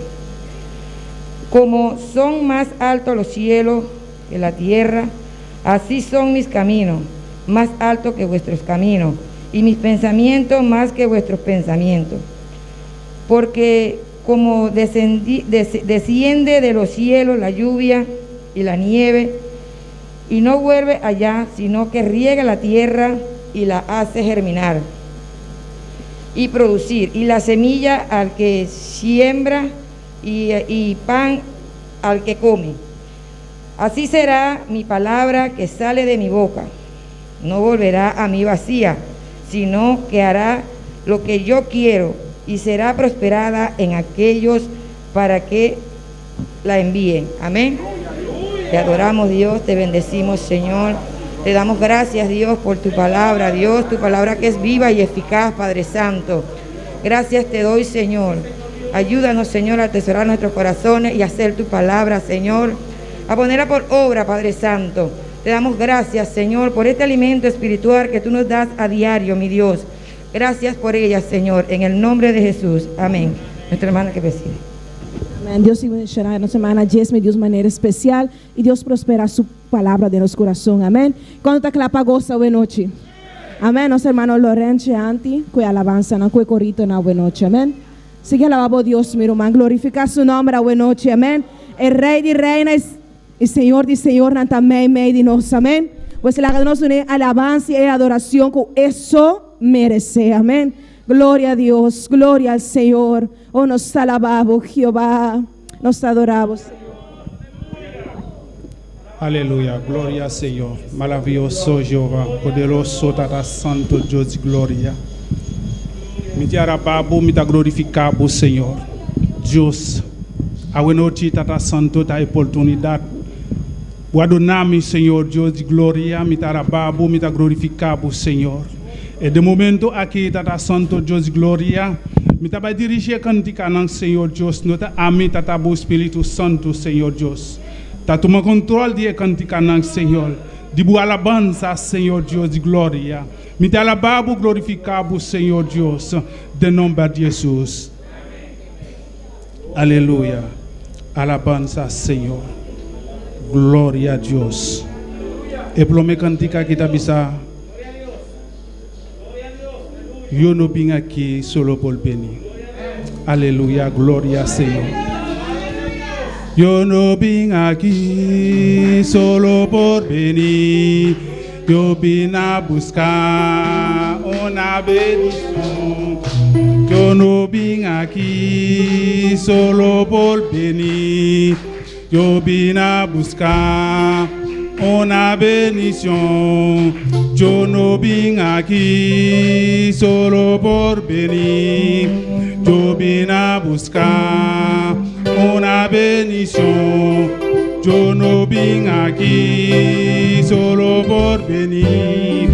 Como son más altos los cielos que la tierra, así son mis caminos, más altos que vuestros caminos, y mis pensamientos más que vuestros pensamientos. Porque como desciende de los cielos la lluvia y la nieve, y no vuelve allá, sino que riega la tierra y la hace germinar y producir, y la semilla al que siembra y pan al que come. Así será mi palabra que sale de mi boca. No volverá a mí vacía, sino que hará lo que yo quiero y será prosperada en aquellos para que la envíen. Amén. Te adoramos, Dios, te bendecimos, Señor. Te damos gracias, Dios, por tu palabra, Dios, tu palabra que es viva y eficaz, Padre Santo. Gracias te doy, Señor. Ayúdanos, Señor, a atesorar nuestros corazones y hacer tu palabra, Señor, a ponerla por obra, Padre Santo. Te damos gracias, Señor, por este alimento espiritual que tú nos das a diario, mi Dios. Gracias por ella, Señor, en el nombre de Jesús. Amén. Nuestra hermana que preside. Amén. Dios bendiciona nos hermana Jesme de manera especial y Dios prospera su palabra den nos curason. Amén. Cuanto ta cla pa gosa awe nochi. Amén. Nos hermano Lorenzo Anti, cu alabansa, nan cu corito na awe nochi. Amén. Sigui alaba Dios, mi ruman. Glorifica su nomber awe nochi. Amén. E Rey di Reynan y Señor di Señornan ta mei mei di nos. Amén. Pues laga nos duna alabansa y adoracion cu e so merece. Amén. Gloria a Dios, gloria al Señor. Oh, nos alabamos, Jehová. Nos adoramos. Aleluya, gloria Señor. Maravioso Jehová, poderoso Tata Santo, Dios de gloria. Mi ta alaba bo, mi ta glorifica bo, Señor. Dios, awe nochi, Tata Santo, ta oportunidad. Guardonami, Señor, Dios de gloria, mi ta alaba bo, mi ta glorifica bo, Señor. Y den e momento aki, Tata Santo, Dios de gloria, mi ta bay dirigi cantica nan, Señor Dios, no ta ami, Tata bo Spirito Santo, Señor Dios. Ta tuma control di cantica nan, Señor. Di bo alabansa, Señor Dios di gloria. Mi ta alaba bo, glorifica bo, Señor Dios, den nomber di Jesus. Aleluya. Alabansa, Señor. Gloria a Dios. E prome cantica cu ta bisa. Yo no vine aquí solo por venir. Aleluya, gloria Señor. Yo no vine aquí solo por venir. Yo vine a buscar una bendición. Yo no vine aquí solo por venir. Yo vine a buscar una bendición. Yo no vine aquí solo por venir. Yo vine a buscar una bendición. Yo no vine aquí solo por venir.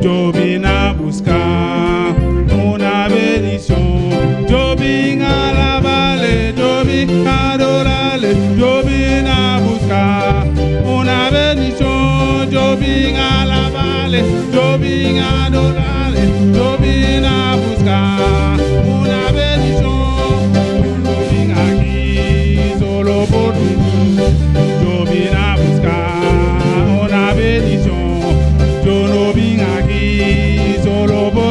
Yo vine a buscar una bendición. Yo vine a alabarle, yo vine a adorarle, yo vine a buscar una bendición. Yo vine a alabarle, yo vine a adorarle, yo vine a buscar una bendición. Yo no vine aquí solo por venir. Yo vine a buscar una bendición. Yo no vine aquí solo por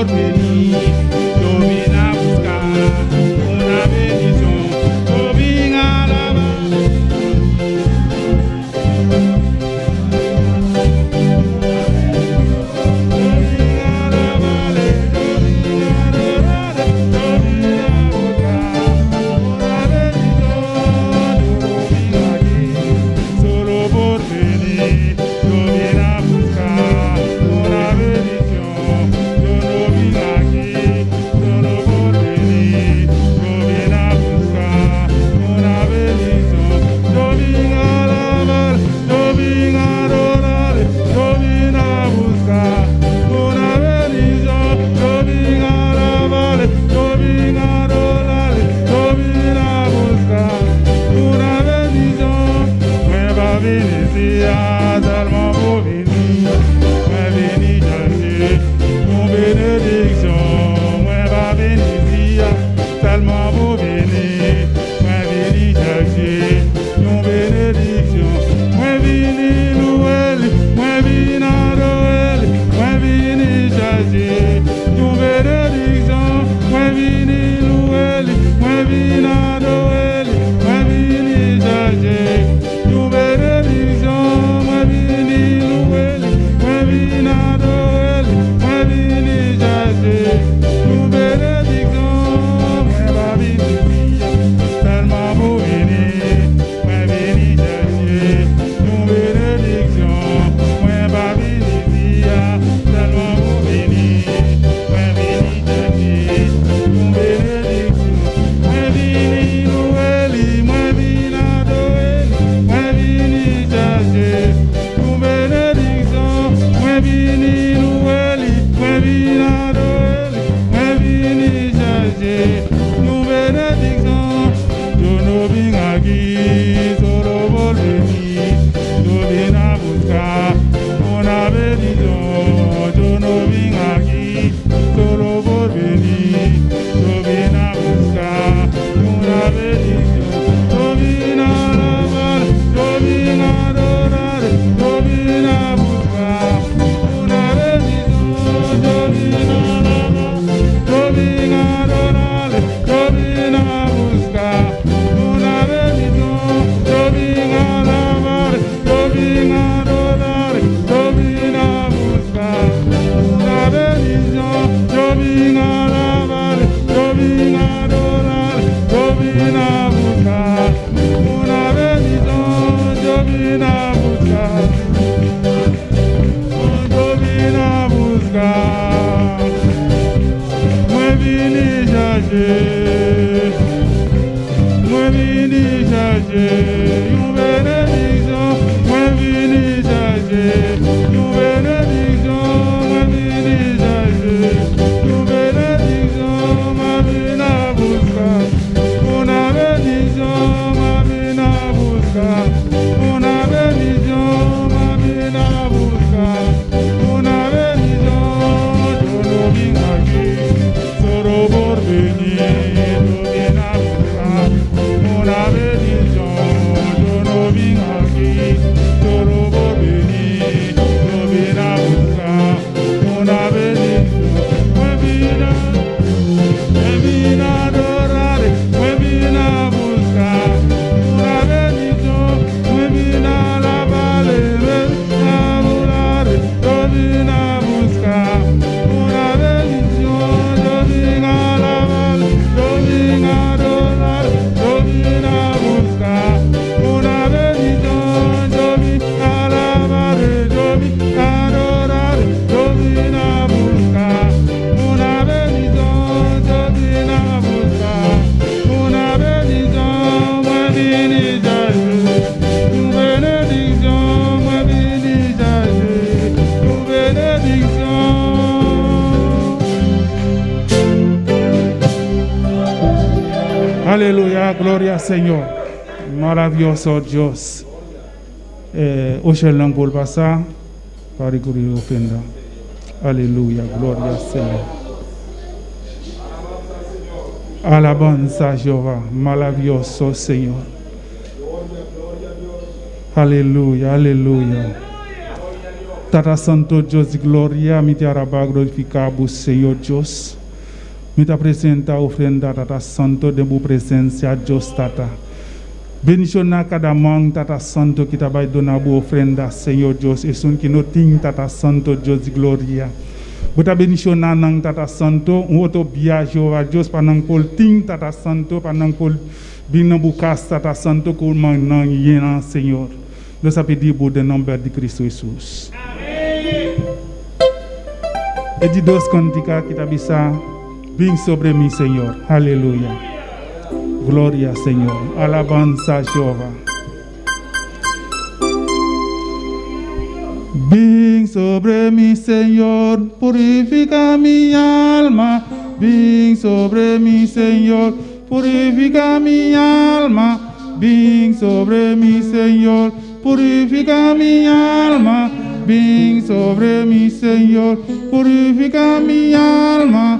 Sèlman pou vini, mwen vini chèche yon benediksyon. Mwen vini louwe li, mwen vini adore li, mwen vini chèche yon benediksyon. Mwen vini louwe li, mwen vini adore li, mwen vini chèche yon benediksyon. Mwen vini louwe li, mwen vini adore li, mwen vini chèche yon benediksyon. Mwen pa vini sèlman pou vini, mwen vini chèche yon benediksyon. Mwen pa vini sèlman pou vini, mwen vini chèche yon benediksyon. Mwen vini louwe li, mwen vini adore li, mwen vini chèche yon benediksyon. Mwen vini louwe li, mwen vini adore li, mwen vini chèche yon benediksyon. Yo no vine aquí solo por venir, yo vine a buscar una bendición. Yo no vine aquí solo por venir, yo vine a buscar una bendición. Yo vine a alabar, yo vine a adorar, yo vine a buscar una bendición. Yo vine a alabar, yo vine a adorar, yo vine a buscar una bendición. Yo vine a alabar, yo vine a adorar, yo vine a buscar una bendición. Yo vine a alabar, yo vine a adorar, yo vine a buscar una bendición. Yo vine a buscar, yo vine a buscar. Mwen vini chèche, mwen vini chèche yon benediksyon. Mwen vini chèche yon benediksyon. Mwen vini chèche yon benediksyon. Mwen vini a buscar una bendición. Mwen vini a buscar una bendición. Mwen vini a buscar una bendición. Yo no vine aquí solo por venir, yo vine a buscar una bendición. Yo no vine aquí solo por venir, yo vine a buscar una bendición. Mwen vini, mwen vini adorar, mwen vini a buscar una bendición. Mwen vini alabar, mwen vini adorar, yo vine a buscar una bendición. Yo vine alabar, yo vine adorar, yo vine a buscar una bendición. Yo vine alabar, yo vine adorar, yo vine a buscar una bendición. Yo vine a buscar una bendición. Mwen vini chèche yon benediksyon. Mwen vini chèche yon benediksyon. Aleluya, gloria al Señor. Maravilloso Dios. Usher nan por pasa pa rekohe ofrenda. Aleluya, gloria al Señor. Alabanza a Jehová, maravilloso Señor. Aleluya, aleluya. Tata Santo Dios di gloria, mi ta alabá, glorifiká Señor Dios. Mi ta presentá ofrenda, Tata Santo, den bo presensia, Dios Tata. Bendishoná kada man, Tata Santo, ku ta bai duna bo ofrenda, Señor Dios. Esun ku no tin, Tata Santo, Dios di gloria. Bo ta bendishoná nan, Tata Santo, un otro biaha, Jehová Dios, pa nan por tin, Tata Santo, pa nan por bin na bo kas, Tata Santo, ku man nan yená, Señor. Nos ta pidi den nòmber di Kristu Hesus. E di dos kantika ku ta bisa, Ven sobre mí, Señor. Aleluya. Gloria, Señor. Alabanza, Jehová. Ven sobre mí, Señor, purifica mi alma. Ven sobre mí, Señor, purifica mi alma. Ven sobre mí, Señor, purifica mi alma. Ven sobre mí, Señor, purifica mi alma.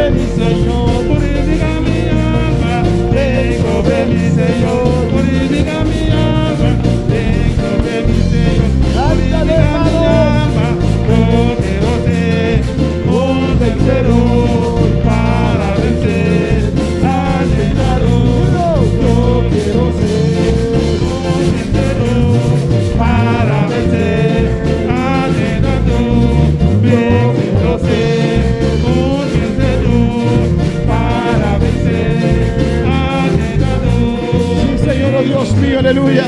aleluya.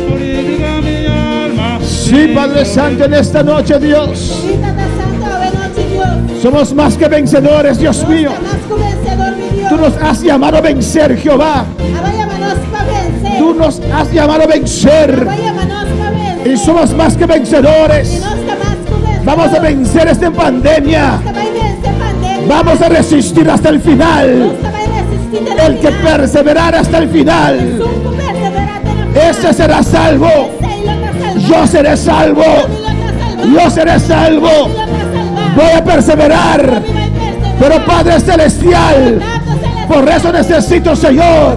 Purifica mi alma. Sí, Padre Santo, en esta noche, Dios. Sí, Tata Santo, awe nochi, Dios. Somos más que vencedores, Dios mío. Nos ta mas ku vensedó, mi Dios. Tú nos has llamado a vencer, Jehová. Bo a yama nos pa vense. Tú nos has llamado a vencer. Bo a yama nos pa vense. Y somos más que I vencedores. nos ta mas ku vensedó. Vamos a vencer esta pandemia. Nos ta bai vense pandemia. Vamos a resistir hasta el final. Nos ta bai resistí te El que final. perseverar hasta el final, Esun ku perseverá te na final. ese será salvo. Esei lo ta salvá. Yo seré salvo. Mi lo ta salvá. Yo seré salvo. Mi lo ta salvá. Voy a perseverar. Mi bai perseverá. Pero Padre Celestial, Tata Celestial, por eso necesito, Señor,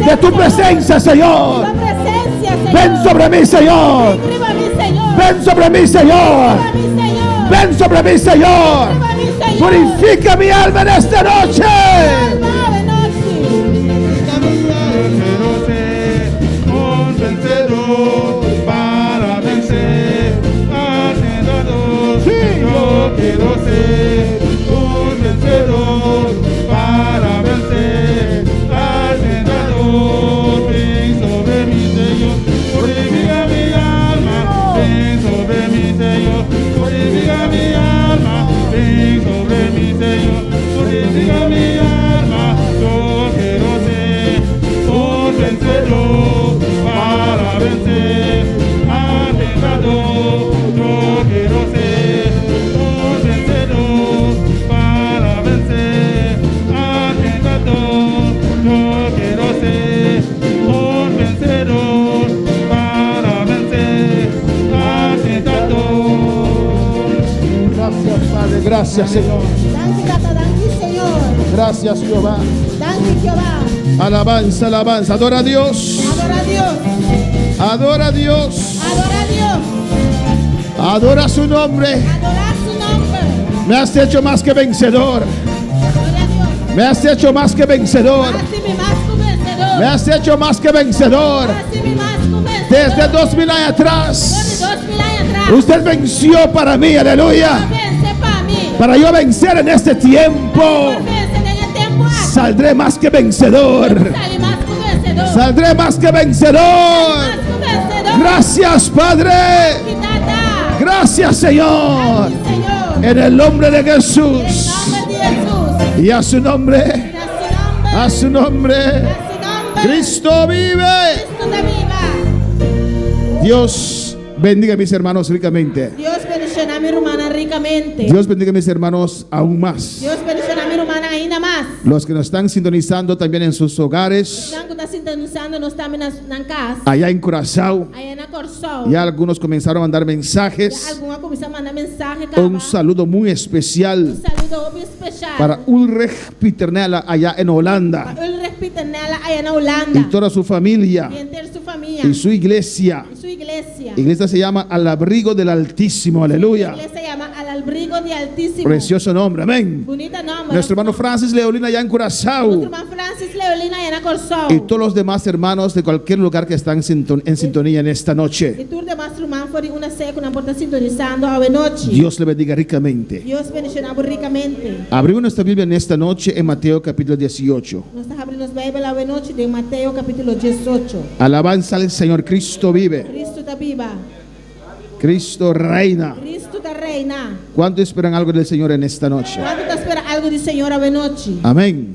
de tu presencia, Señor. Tu presensia, Señor. Ven sobre mí, Señor. Ven riba mi, Señor. Ven sobre mí, Señor. Riba mi, Señor. Ven sobre mí, Señor. Riba mi, Señor. Purifica mi alma en esta noche. Alma, awe nochi. Quiero ser un vencedor para vencer al tentador. Sí. Yo quiero ser un vencedor para vencer al tentador. Ven sobre mí, Señor, purifica mi alma. Ven sobre mí, Señor, purifica mi alma. Ven sobre mí, Señor, purifica mi alma. Yo quiero ser un vencedor para vencer al tentador. Yo quiero ser un vencedor para vencer al tentador. Yo quiero ser un vencedor para vencer al tentador. Gracias, Padre. Gracias, Señor. Danki, Tata, danki, Señor. Gracias, Jehová. Danki, Jehová. Alabanza, alabanza. Adora a Dios. Adora Dios. Adora a Dios. Adora Dios. Adora su nombre. Adora su nòmber. Me has hecho más que vencedor. Gloria a Dios. Me has hecho más que vencedor. Hasi mi mas ku vensedó. Me has hecho más que vencedor. Hasi mi mas ku vensedó. Desde 2000 años Desde atrás. 2000 aña atras. Usted venció para mí, aleluya. Vense pa mi. Para yo vencer en este tiempo. Por vense den e tempu aki. Saldré más que vencedor. Sali mas ku vensedó. Saldré más que vencedor. Mas ku vensedó. Gracias, Padre. Danki, Tata. Gracias, Señor. Danki, Señor. En el nombre de En Jesús. nòmber di Hesus. Y a su nombre. A su nòmber. A su nombre. A su nòmber. Cristo vive. Cristo ta biba. Dios bendiga a mis hermanos ricamente. Dios bendishoná mi rumannan rikamente. Dios bendiga a mis hermanos aún más. Dios bendishoná mi rumannan ainda mas. Los que nos están sintonizando también en sus hogares, Esnan ku ta sintonisando nos tambe na kas. allá en Curazao. Aya na Kòrsou. Ya algunos comenzaron a mandar Ya mensajes. algun a kuminsá manda mensahe kaba. Un saludo muy especial Un saludo hopi spesial. para Ulrich Pieternella allá en Holanda Ulrich Pieternella aya na Hulanda. y toda su familia I henter su famia. y su iglesia. I su iglesia. Iglesia se llama Al Abrigo del Altísimo, aleluya. Iglesia yama Al Abrigo di Altísimo. Precioso nombre, amén. Bunita nòmber. Nuestro hermano Francis Leolina allá en Nuestro Curazao ruman Francis Leolina aya na Kòrsou. y todos los demás hermanos de cualquier lugar que están en sintonía en esta I noche. tur demas ruman for di unda sea ku nan por ta sintonisando awe nochi. Dios le bendiga ricamente. Dios bendishoná bo rikamente. Abrimos nuestra Biblia en esta noche en Mateo capítulo 18. Nos ta habri nos Beibel awe nochi den Mateo kapítulo 18. Alabanza al Señor, Cristo vive, Cristo ta biba. Cristo reina. Cristo ta reina. ¿Cuánto esperan algo del Señor en esta noche? Kuantu ta spera algu di Señor awe nochi? Amén.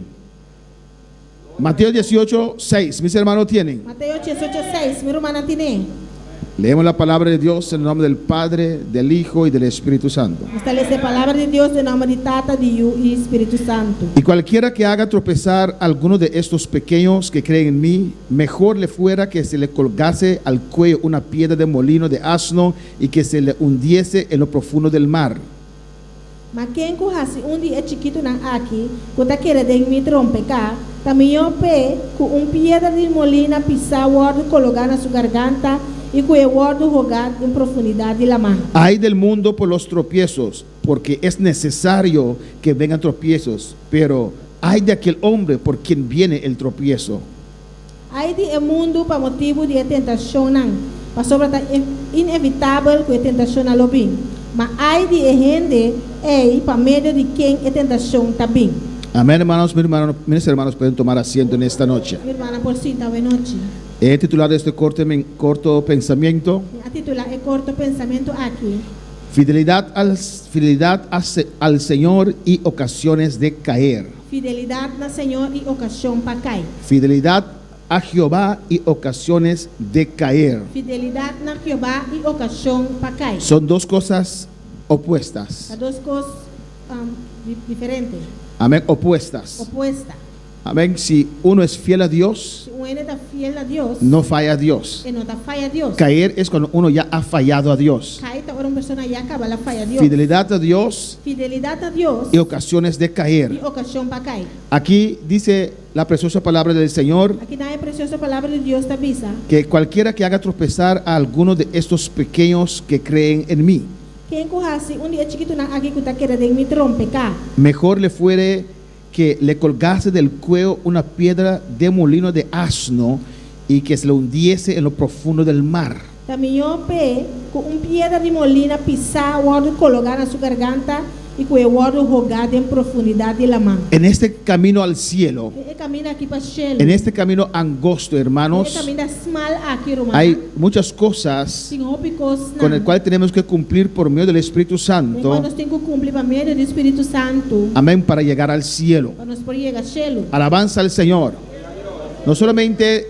Mateo 18, 6. Mis hermanos tienen. Mateo 18, 6. Mi rumannan tin. Leemos la palabra de Dios en el nombre del Padre, del Hijo y del Espíritu Santo. Nos ta lesa palabra di Dios den nòmber di Tata, di Yu i Spiritu Santu. Y cualquiera que haga tropezar a alguno de estos pequeños que creen en mí, mejor le fuera que se le colgase al cuello una piedra de molino de asno y que se le hundiese en lo profundo del mar. Ma ken ku hasi un di e chikitunan aki, ku ta kere den mi trompeká, ta mihó p'e ku un piedra di molina pisá wòrdu kologá na su garganta i ku e wòrdu hogá den profundidat di laman. Ay del mundo por los tropiezos, porque es necesario que vengan tropiezos, pero ay de aquel hombre por quien viene el tropiezo. Ai di e mundu pa motibu di e tentashonnan, pasobra ta inevitabel ku e tentashonnan lo bin. Ma ai di e hende ei pa medio di ken e tentashon ta bin. Amén, hermanos, mis hermanos, mis hermanos pueden tomar asiento en esta noche. Mi rumannan por sinta awe nochi. He titulado este corto, corto pensamiento. Mi a titulá e korto pensamentu aki. Fidelidad al, fidelidad al Señor y ocasiones de caer. Fidelidat na Señor i okashon pa kai. Fidelidad a Jehová y ocasiones de caer. Fidelidat na Jehová i okashon pa kai. Son dos cosas opuestas. Ta dos kos diferente. Amén, opuestas. Opuesta. Amén, si uno es fiel a Dios, Si un hende ta fiel na Dios, no falla a Dios. e no ta faya Dios. Caer es cuando uno ya ha fallado a Dios. Kai ta ora un persona ya kaba el a faya Dios. Fidelidad a Dios Fidelidat na Dios y ocasiones de i caer. okashon pa kai. Aquí dice la preciosa palabra del Señor Akinan e presioso palabra di Dios ta bisa. que cualquiera que haga tropezar a alguno de estos pequeños que creen en mí, Ken ku hasi un di e chikitunan aki ku ta kere den mi trompeká, mejor le fuere que le colgase del cuello una piedra de molino de asno y que se le hundiese en lo profundo del mar. Ta mihó p'e ku un piedra di molina pisá wòrdu kologá na su garganta i ku e wòrdu hogá den profundidat di laman. En este camino al cielo, Den e kaminda aki pa shelu, en este camino angosto, den e hermanos, kaminda smal aki, rumannan, hay muchas cosas tin hopi kosnan con el cual tenemos que cumplir por medio del Espíritu den kua Santo, nos tin ku kumpli pa medio di Spiritu Santu amén, para llegar al cielo. pa nos por yega shelu. Alabanza al Señor. No solamente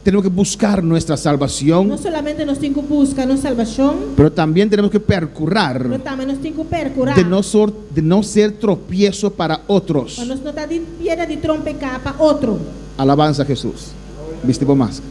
tenemos que buscar nuestra salvación, No solamente nos tin ku buska nos salbashon, pero también tenemos que pero percurar tambe nos tin ku perkurá de no ser tropiezo para otros. pa nos no ta di piedra di trompeká pa otro. Alabanza a Jesús. Viste por más.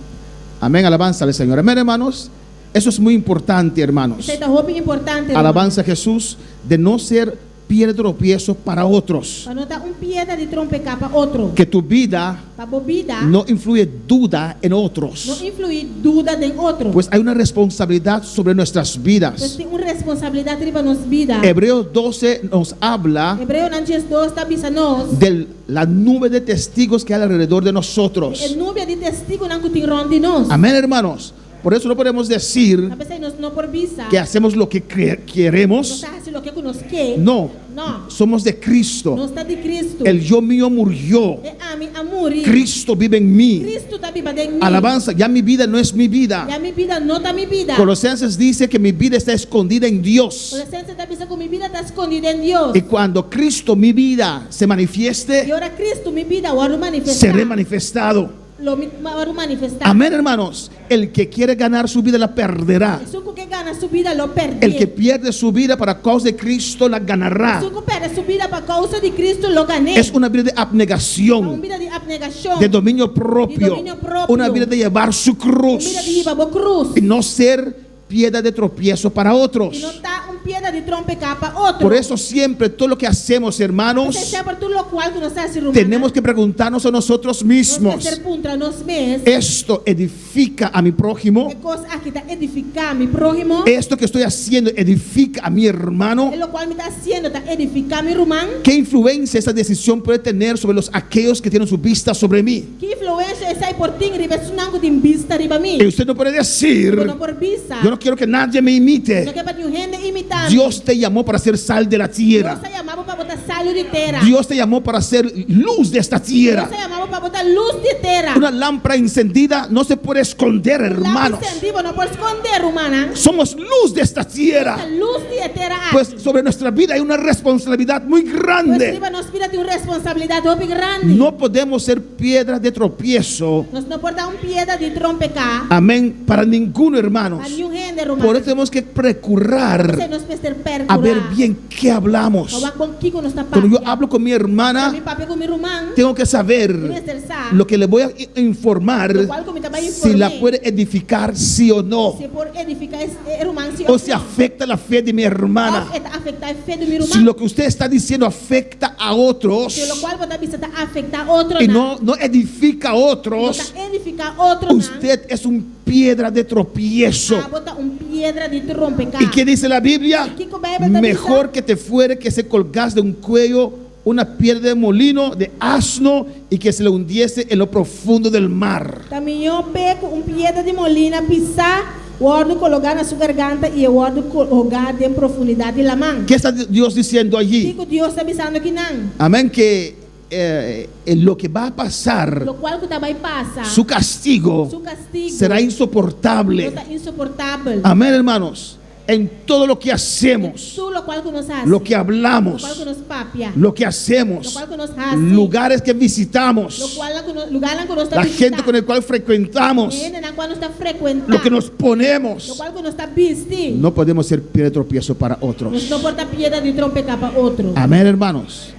Amén, alabanza al Señor. Amén, hermanos. Eso es muy importante, hermanos. Esei ta hopi importante, ruman. Alabanza a Jesús de no ser piedra de tropiezo para otros. Pa no ta un piedra di trompeká pa otro. Que tu vida Pa bo bida no influye duda en no otros. influí duda den otro. Pues hay una responsabilidad sobre nuestras Pues vidas. tin un responsabilidat riba nos bida. Hebreos 12 nos habla Hebreonan 12 ta bisa nos de la nube de testigos que hay alrededor de e nosotros. nubia di testigunan ku tin rònt di nos. Amén, hermanos. Por eso no podemos decir Ta p'esei nos no por bisa que hacemos lo que nos queremos. ta hasi loke ku nos ke. No, No. somos de Cristo. Nos ta di Cristo. El yo mío murió. E ami a muri. Cristo vive en mí. Cristo ta biba den mi. Alabanza, ya mi vida no es mi vida. Ya mi bida no ta mi bida. Colosenses dice que mi vida está escondida en Dios. Colosenses ta bisa ku mi bida ta skondí den Dios. Y cuando Cristo mi vida se I manifieste, ora Cristo mi bida wòrdu manifestá. seré manifestado. Lo mi wòrdu manifestá. Amén, hermanos. El que quiere ganar su vida la perderá. Esun ku ke gana su bida lo pèrdè. El que pierde su vida para causa de Cristo la ganará. Esun ku pèrdè su bida pa kousa di Cristo lo gan'é. Es una vida de Un abnegación, bida di apnegashon. de dominio propio, De dominio propio. una vida de llevar su Un cruz bida di hiba bo krus. y no ser piedra de tropiezo para I no otros. ta un piedra di trompeká pa otro. Por eso siempre todo lo que hacemos, hermanos, P'esei semper tur lokual ku nos ta hasi, rumannan, tenemos que preguntarnos a nosotros nos mismos. mester puntra nos mes. Esto edifica a mi prójimo. E kos aki ta edifiká mi próhimo. Esto que estoy haciendo edifica a mi hermano. E lokual mi ta hasiendo ta edifiká mi ruman. ¿Qué influencia esta decisión puede tener sobre los aquellos que tienen su vista sobre mí? Ki influensia esei por tin riba esunnan ku tin bista riba mi? Y usted no puede decir, Bo no por bisa. yo no quiero que nadie me No imite. ke pa niun hende imitá mi. Dios te llamó para ser sal de la tierra. Dios a yama bo pa bo ta salu di tera. Dios te llamó para ser luz de esta tierra. Dios a yama bo pa bo ta lus di tera. Una lámpara encendida no se puede esconder, hermanos. Lampi sendí bo no por skonde, rumannan. Somos luz de esta tierra. Ta lus di e tera aki. Pues sobre nuestra vida hay una responsabilidad muy Pues grande. riba nos bida tin un responsabilidat hopi grandi. No podemos ser piedras de tropiezo. Nos no por ta un piedra di trompeká. Amén. Para ninguno, hermanos. Pa niun hende, rumannan. Por eso tenemos que procurar P'esei nos mester a ver perkurá. bien qué hablamos. Pa wak bon kiko nos ta Cuando yo papia. hablo con mi hermana, Mi papia ku mi ruman. tengo que saber Mi mester sa. lo que le voy a informar, Lo kual ku mi ta bai si la inform'é. puede edificar, sí o no, Si por edifiká e ruman si o si afecta la fe de mi hermana. Òf e ta afektá e fe di mi Si ruman. lo que usted está diciendo afecta a otros Si lokual bo ta bisa ta afektá otro y no, no edifica a No otros, ta edifiká otronan. usted es un piedra de tropiezo. Abo ta un piedra di trompeká. ¿Y qué dice la Biblia? Kiko Beibel ta bisa? Mejor que te fuere que se colgase de un cuello una piedra de molino de asno y que se le hundiese en lo profundo del mar. Ta mihó p'e ku un piedra di molina pisá wòrdu kologá na su garganta i e wòrdu hogá den profundidat di laman. ¿Qué está Dios diciendo allí? Kiko Dios ta bisando akinan? Amén, que eh, eh, lo que va a pasar, Lokual ku ta bai pasa, su castigo su kastigu será lo insoportable. ta insoportabel. Amén, hermanos. En todo lo que hacemos, Tur lokual ku nos hasi, lo que lokual ku hablamos, nos papia, lo que hacemos, lokual ku nos hasi, lugares que visitamos, lokual ku nos, lugánan ku nos ta la bishitá, gente con el cual frecuentamos, hendenan ku nos ta frekuentá, lo que nos ponemos, lokual ku nos ta bisti, no podemos ser piedra de tropiezo para nos otros. no por ta piedra di trompeká pa otro. Amén, hermanos.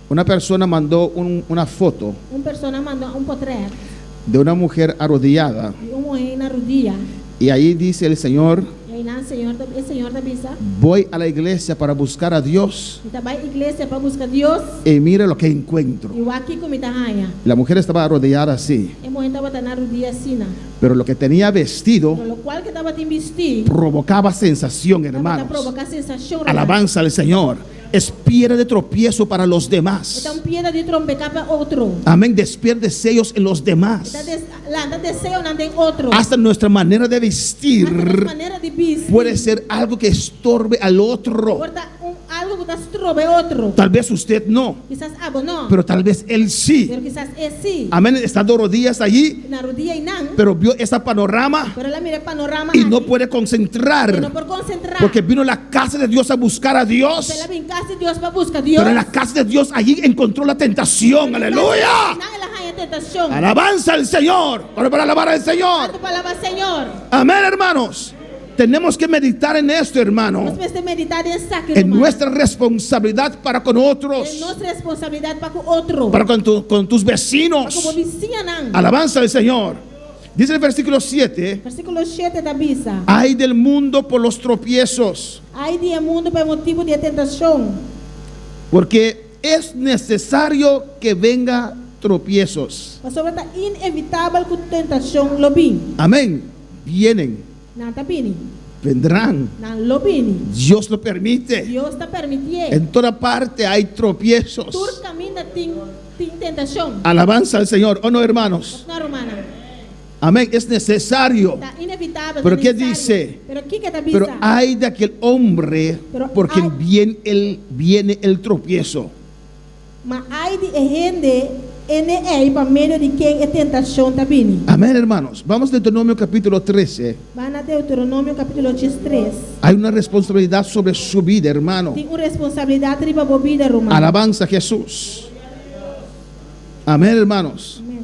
Una persona mandó una foto Un persona a manda un potrèt de una mujer arrodillada di un muhé na rudia. y ahí dice el Señor, I einan Señor ta, e Señor ta bisa, voy a la iglesia para buscar a Dios Mi ta bai iglesia pa buska Dios y mire lo que encuentro. i wak kiko mi ta haña. La mujer estaba arrodillada así, E muhé tabata na rudia asina. pero lo que tenía vestido Pero lokual ku e tabatin bistí provocaba sensación, tabata hermanos. provoká sensashon, ruman. Alabanza al Señor. Es piedra de tropiezo para los E ta demás. un piedra di trompeká pa otro. Amén. Despierta deseos en los E demás. ta des, lanta deseonan den otro. Hasta nuestra manera de Hasta nos vestir manera di bisti puede ser algo que estorbe al otro. por ta un algu ku ta stroba e otro. Tal vez usted no, Kisas abo no, pero tal vez él sí. pero kisas e sí. Amén. Está dos rodillas allí, Na rudia einan, pero vio ese panorama pero el a mira e panorama y no aki puede i no concentrar por konsentrá. porque vino a la casa de Dios a buscar a Dios. El a bin kas di Dios pa buska Dios. Pero en la casa de Dios allí encontró la tentación. Aleluya. Einan el a haña tentashon. Alabanza al Señor. Ahora para alabar al Señor. Kuantu pa alabá Señor? Amén, hermanos. Tenemos que meditar en esto, hermano. Nos mester meditá den esaki, En ruman. nuestra responsabilidad para con Den otros. nos responsabilidat pa ku otro. Para con, con tus Pa ku vecinos. bo bisiñanan. Alabanza al Señor. Dice el versículo 7. Versíkulo 7 ta bisa. Ay del mundo por los tropiezos. Ai di e mundu pa motibu di e tentashon. Porque es necesario que venga tropiezos. Pasobra ta inevitabel ku tentashon lo bin. Amén. Vienen, Nan ta bini. vendrán. Nan lo bini. Dios lo permite. Dios ta permitié. En toda parte hay tropiezos. Tur kaminda tin tin tentashon. Alabanza al Señor. ¿O no, hermanos? No, rumannan. Amén. Es necesario. Ta inevitabel. Pero ta ¿qué nesesario. dice? Pero kiko e ta bisa? Pero ay de aquel hombre Pero por quien ay- viene el, viene el tropiezo. Ma ai di e hende ei pa medio di ken e tentashon ta bini. Amén, hermanos. Vamos a Deuteronomio capítulo 13. Ban na Deuteronomio kapítulo 3. Hay una responsabilidad sobre su vida, hermano. Tin un responsabilidat riba bo bida, ruman. Alabanza a Jesús. Amén, hermanos. Amèn.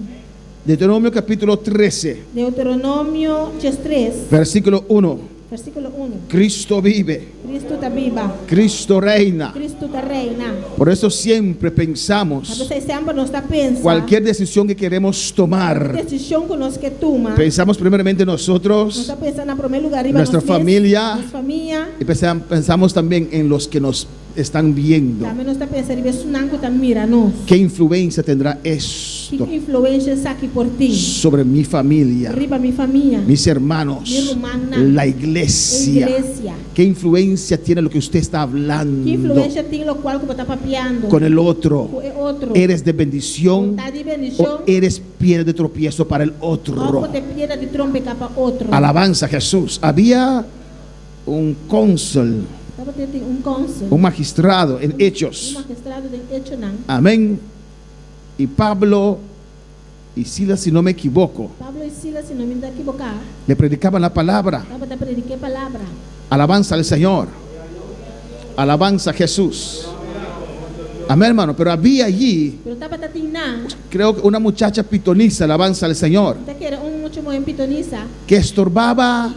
Deuteronomio capítulo 13, Deuteronomio 3, versículo 1. versíkulo 1. Cristo vive, Kristu ta biba. Cristo reina. Kristu ta reina. Por eso siempre pensamos, P'esei semper nos ta pensa. cualquier decisión que queremos tomar, Desishon ku nos ke tuma. pensamos primeramente Nos nosotros ta pensa na promé lugá riba nuestra nos mes, familia. nos famia. y pensamos también en los que nos están viendo. Tambe nos ta pensa riba esunnan ku ta mira nos. ¿Qué influencia tendrá Ki esto influensia esaki por tin sobre mi familia, riba mi famia, mis hermanos, Mi rumannan. la iglesia? Iglesia. ¿Qué influencia tiene lo que usted está Ki hablando influensia tin lokual ku bo ta papiando con el otro? Ku e otro. ¿Eres de bendición Ta di bendishon o eres piedra de tropiezo para el Òf otro? bo ta piedra di trompeká pa otro. Alabanza a Jesús. Había un cónsul, Tabatin un kònsùl, un magistrado en un Hechos. magistrado den Echonan. Amén. Y Pablo y Silas, si no me equivoco, Pablo i Silas, si no mi ta ekivoká, le predicaban la palabra. tabata prediká e palabra. Alabanza al Señor. Alabanza a Jesús. Amén, hermano. Pero había allí, Pero tabatin nan, creo que una muchacha pitonisa, alabanza al Señor, mi ta kere un mucha muhé pitonisa, que estorbaba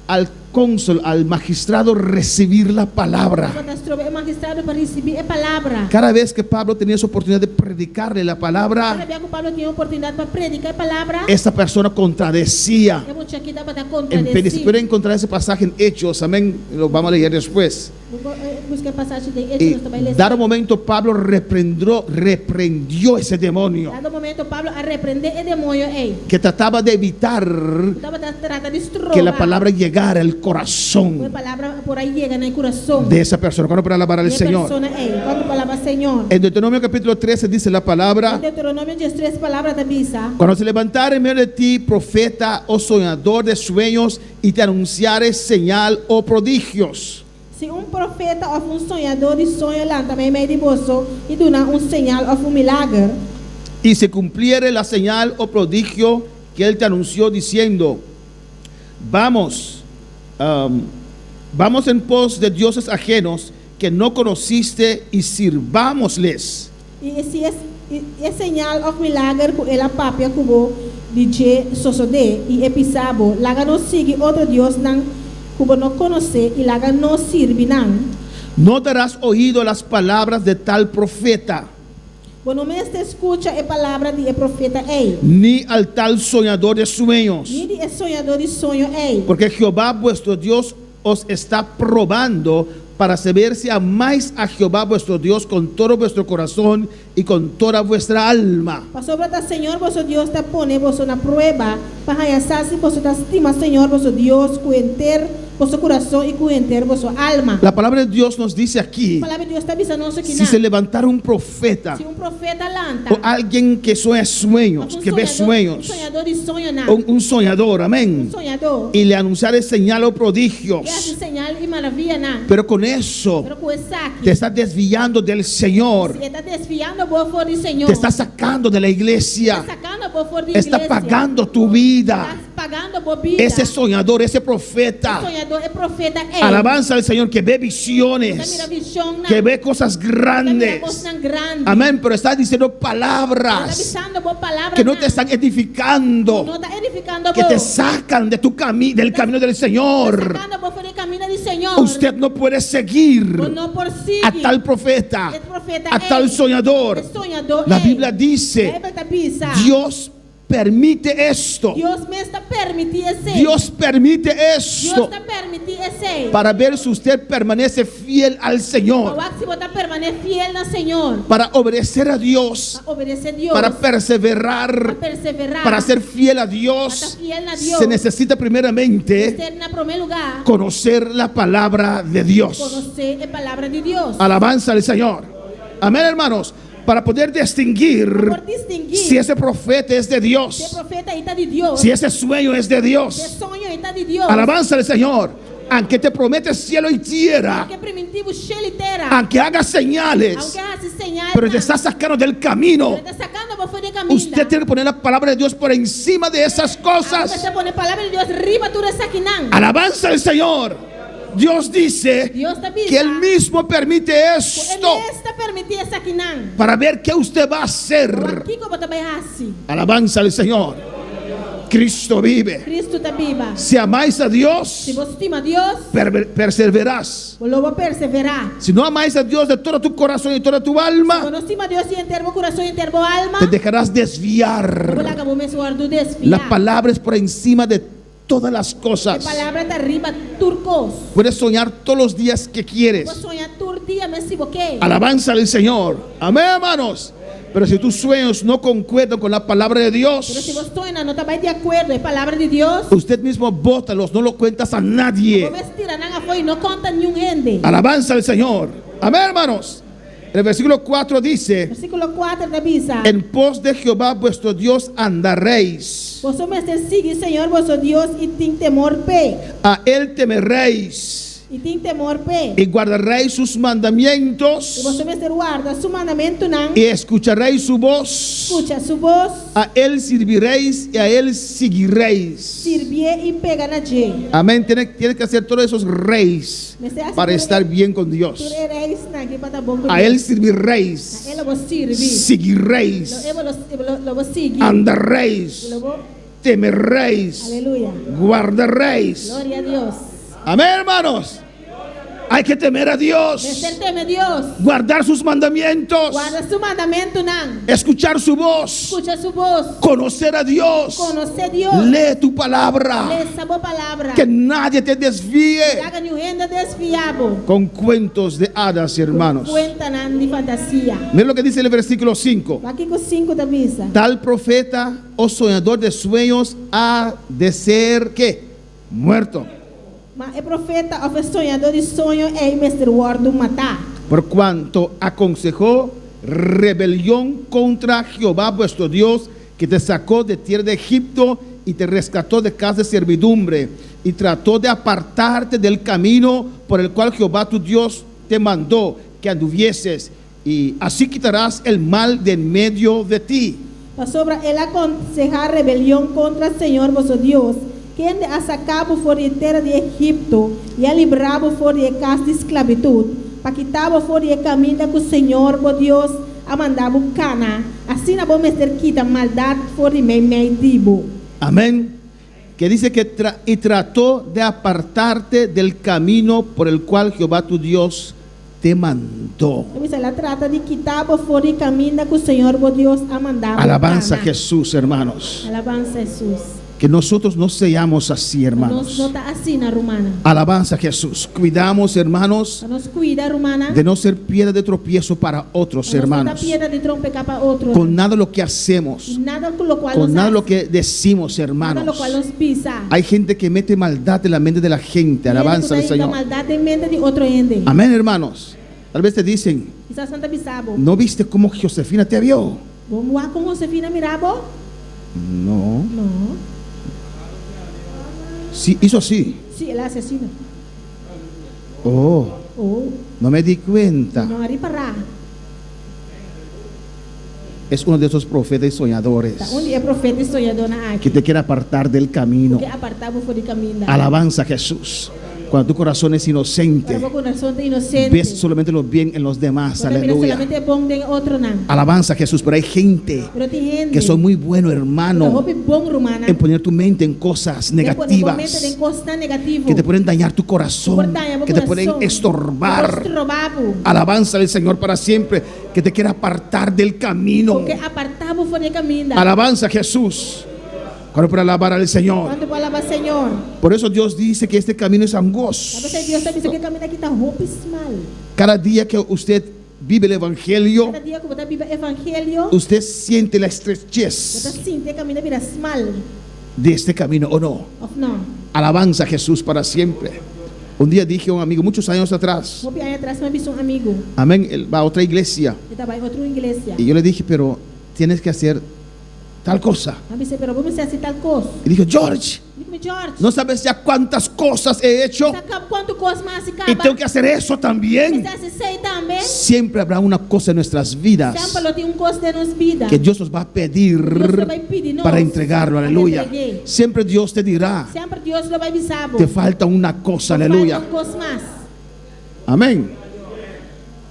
al cónsul, al magistrado, recibir la palabra. Tabata stroba e magistrado pa risibí e palabra. Cada vez que Pablo tenía esa oportunidad de predicarle la Kada palabra, bia ku Pablo tabatin oportunidat pa prediká e palabra, esta persona contradecía. e mucha aki tabata En kontradesí. pueden encontrar ese pasaje en Hechos, amén, lo vamos a leer después. Buska e pasashi den Y Hechos, nos ta bai lesa. dado momento Pablo reprendió, reprendió ese demonio Dado momento Pablo a reprendé e demoño ei. que trataba de evitar Tabata trata di stroba. que la palabra llegara al E corazón palabra por a yega na kurason. de esa persona. ¿Cuándo para alabar al Di e Señor? persona ei. Kuantu pa alabá Señor? En Deuteronomio capítulo 13 dice la palabra, Deuteronomio 13 palabra ta bisa. cuando se levantare en medio de ti profeta o soñador de sueños y te anunciare señal o prodigios. Si un profeta òf un soñadó di soño lanta meimei di boso i duna un señal òf un milager. I se cumpliere la señal o prodigio que él te anunció diciendo, Vamos, vamos en pos de dioses ajenos que no conociste y sirvámosles. I si e señal òf milager ku el a papia ku bo di dje sosodé, i e bisa bo, Laga nos sigui otro diosnan ku bo no konosé, i laga nos sirbi nan. No darás oído a las palabras de tal profeta. Bo no mester skucha e palabra di e profeta ei. Ni al tal soñador de sueños. Ni di e soñadó di soño ei. Porque Jehová vuestro Dios os está probando para saber si amáis a Jehová vuestro Dios con todo vuestro corazón y con toda vuestra alma. Pasobra ta Señor boso Dios ta pone boso na prueba, pa haña sa si boso ta stima Señor boso Dios ku henter boso kurason i ku henter boso alma. La palabra de Dios nos dice aquí, Palabra di Dios ta bisa nos si se akinan, levantara un profeta si un profeta lanta, o alguien que sueña òf sueños, un que ve soñadó, un sueños, soñadó di soñonan, un, un soñador, un amén, soñadó, y le anunciare señal o i hasi prodigios, señal i maravianan, pero con eso pero ku esaki te está desviando del Señor, si e ta desviando bo for di Señor, te está sacando de la ta iglesia, sakando bo for di está iglesia, pagando tu vida. ta pagando bo bida. Ese soñador, ese E profeta, soñadó, e profeta ei, alabanza al Señor que ve ta mira visiones, vishonnan, que ve cosas ta mira grandes. kosnan grandi. Amén, pero está diciendo Ta palabras bisando bo palabranan que no te están edificando, no ta edifikando que bo, te sacan de tu cami del camino del ta Señor. sakando bo for di e kaminda di Señor. Usted no puede seguir Bo no por sigui a tal profeta, e profeta a tal ei, soñador. e soñadó La ei. Biblia dice, Beibel ta bisa, Dios permite esto. Dios mes ta permití esei. Dios permite esto Dios ta permití esei. para ver si usted permanece fiel al Señor, Pa wak si bo ta permané fiel na Señor. para obedecer a Dios, Pa obedesé Dios. para perseverar, Pa perseverá. para ser fiel a Pa Dios. ta fiel na Dios. Se necesita primeramente Mester na promé lugá. conocer la palabra de Dios. Konosé e palabra di Dios. Alabanza al Señor. Amén, hermanos. Para poder distinguir Pa por distinguí si ese profeta es de si e Dios, profeta ei ta di Dios, si ese sueño es de si e Dios. soño ei ta di Dios. Alabanza al Señor. Aunque te promete cielo y tierra, Aunke primintí bo shelu i tera, aunque haga señales, aunke hasi señal, pero te está sacando del camino. pero ta sakando bo for di kaminda. Usted tiene que poner la palabra de Dios por encima de esas cosas. Usted pone palabra di Dios riba tur esakinan. Alabanza al Señor. Dios dice Dios ta bisa que Él mismo permite E esto mes ta permití esakinan. para ver qué usted va a hacer. Kiko bo ta bai hasi? Alabanza al Señor. Cristo vive. Cristo ta biba. Si amáis a Dios, Si bo stima Dios, perseverás. bo lo bo perseverá. Si no amáis a Dios de todo tu corazón y toda tu Si alma, bo no stima Dios di henter bo kurason i henter bo alma, te dejarás bo laga desviar. bo mes wòrdu desviá. La palabra es por encima de todas las E cosas. palabra ta riba tur kos. Puedes soñar todos los días que Bo quieres. soña tur dia mes si bo ke. Alabanza al Señor. Amén, hermanos. Pero si tus sueños no concuerdan con la palabra de Pero si Dios, bo soñonan no ta bai di akuerdo e palabra di Dios, usted mismo bótalos, no lo cuentas a nadie. bo mes tira nan afó i no konta niun hende. Alabanza al Señor. Amén, hermanos. El versículo 4 dice, Versíkulo 4 ta bisa. en pos de Jehová vuestro Dios andaréis, Boso mester sigui Señor boso Dios i tin temor p'e. a él temeréis I tin temor p'e. y guardaréis sus I mandamientos boso mester warda su mandamentunan. y escucharéis su voz. Skucha su bos. A él serviréis y a él seguiréis. Sirbié i pega na dje. Amén. Tiene, tiene que hacer todos esos reyes para estar bien con Dios. Tur e reisnan aki pa ta bon ku A él Dios. serviréis, Na e lo bo sirbi. seguiréis, Lo e bo lo, lo bo sigui. andaréis, Lo bo, temeréis, aleluya. guardaréis. Gloria a Dios. Amén, hermanos. Hay que temer a Dios, Mester teme Dios. guardar sus mandamientos, Warda su mandamentunan. escuchar su voz, Skucha su bos. conocer a Dios. Konosé Dios. Lee tu palabra, Lesa bo palabra. que nadie te desvíe Laga niun hende desviá bo. con cuentos de hadas, hermanos. Kuentanan di fantasia. Miren lo que dice el versículo 5. Wak kiko 5 ta bisa. Tal profeta o soñador de sueños ha de ser ¿qué? Muerto. Ma e profeta òf e soñadó di soño ei mester wòrdu matá. Por cuanto aconsejó rebelión contra Jehová vuestro Dios, que te sacó de tierra de Egipto y te rescató de casa de servidumbre, y trató de apartarte del camino por el cual Jehová tu Dios te mandó que anduvieses, y así quitarás el mal de en medio de ti. Pasobra el a konsehá rebelion kontra Señor boso Dios, kende a saka bo for di e tera di Egipto i a libra bo for di e kas di sklabitut, pa kita bo for di e kaminda ku Señor bo Dios a manda bo kana, asina bo mester kita maldat for di meimei di bo. Amén. Que dice que tra y trató de apartarte del camino por el cual Jehová tu Dios te mandó. Ta bisa, El a trata di kita bo for di kaminda ku Señor bo Dios a manda bo Alabanza a kana. Jesús, hermanos. Alabanza Hesus. Que nosotros no seamos así, Pa nos hermanos. no ta asina, rumannan. Alabanza a Jesús. Cuidamos, hermanos, Pa nos kuida, rumannan. de no ser piedra de tropiezo para otros, Pa nos no ta hermanos. piedra di trompeká pa otronan. Con nada lo que hacemos, Nada ku lokual con nos nada lo hasi. que decimos, Nada hermanos. lokual nos bisa. Hay gente que mete maldad en la mente de la gente. Hende ku Alabanza ta al hinka Señor. maldat den mente di otro hende. Amén, hermanos. Tal vez te dicen, Kisas nan ta bisa bo. ¿no viste cómo Josefina te vio? Bo no wak kon Josefina mira bo? No. No. Sí, hizo así. Sí, el a hasi asina. Oh, Oh, no me di cuenta. no a ripará. Es uno de esos profetas y soñadores Ta un di e profeta i soñadónan que aki. te quiere apartar del camino. Ku ke apartá bo for di kaminda. Alabanza a Jesús. Cuando tu corazón es inocente, Ora bo kurason ta inosente. ves solamente lo bien en los demás. Bo ta mira Aleluya. solamente e bon den otronan. Alabanza a Jesús. Pero hay gente Pero tin hende que son muy buenos, ku ta hermano, hopi bon, rumannan. en poner tu mente en cosas Den pone bo mente negativas den kosnan negativo. que te pueden dañar tu Ku por corazón, daña bo que te pueden kurason. estorbar. Ku por stroba bo. Alabanza al Señor para siempre, que te quiere apartar del camino. Ku ke apartá bo for di e kaminda. Alabanza a Jesús. Cuando para alabar al Señor. Kuantu por alabá Señor? Por eso Dios dice que este camino es angosto. P'esei Dios ta bisa ku e kaminda aki ta hopi smal. Cada día que usted vive el Evangelio, Kada dia ku bo ta biba Evangelio, usted siente la bo ta estrechez sinti e kaminda bira smal, de este camino o no. òf no? Alabanza a Jesús para siempre. Un día dije a un amigo, muchos años atrás, Hopi aña atras mi a bisa un amigu, amén, él va a otra iglesia. e ta bai otro iglesia. Y yo le dije, pero tienes que hacer tal cosa. Mi a bis'é, pero bo mester hasi tal kos. Y dijo, George, Mi di, George, no sabes ya cuántas cosas he hecho sa kaba kuantu kos m'a hasi kaba. y tengo que hacer eso también. Mester hasi esei tambe. Siempre habrá una cosa en nuestras vidas Semper lo tin un kos den nos bida. que Dios nos va a pedir Dios lo bai pidi nos para entregarlo, pa aleluya. entreg'é. Siempre Dios te dirá, Semper Dios lo bai bisa bo. te falta una cosa, aleluya. Falta un kos mas. Amén.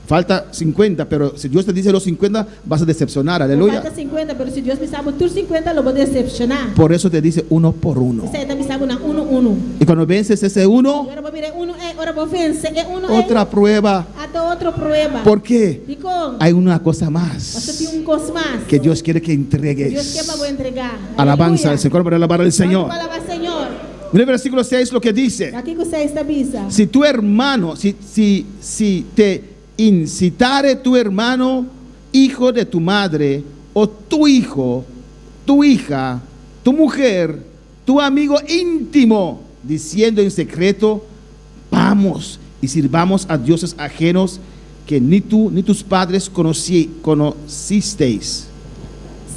Falta 50, pero si Dios te dice los 50, vas a decepcionar, aleluya. Falta 50, pero si Dios bisa bo tur 50, lo bo desepshoná. Por eso te dice uno por uno. P'esei e ta bisa bo nan unu unu. Y cuando vences ese uno, Ora bo mira e unu ei, ora bo vense e unu ei. otra prueba. Ata otro prueba. ¿Por qué? Dikon? Hay una cosa Pasobra tin más un kos mas. que Dios quiere que Dios entregues. ke pa bo entregá. Alabanza al Señor, para alabar al Señor. Alabá Señor. Mira el versículo 6 lo que dice. Kiko 6 ta bisa. Si tu hermano, si, si, si te incitare tu hermano, hijo de tu madre, o tu hijo, tu hija, tu mujer, tu amigo íntimo, diciendo en secreto, vamos y sirvamos a dioses ajenos que ni tú ni tus padres conocí, conocisteis.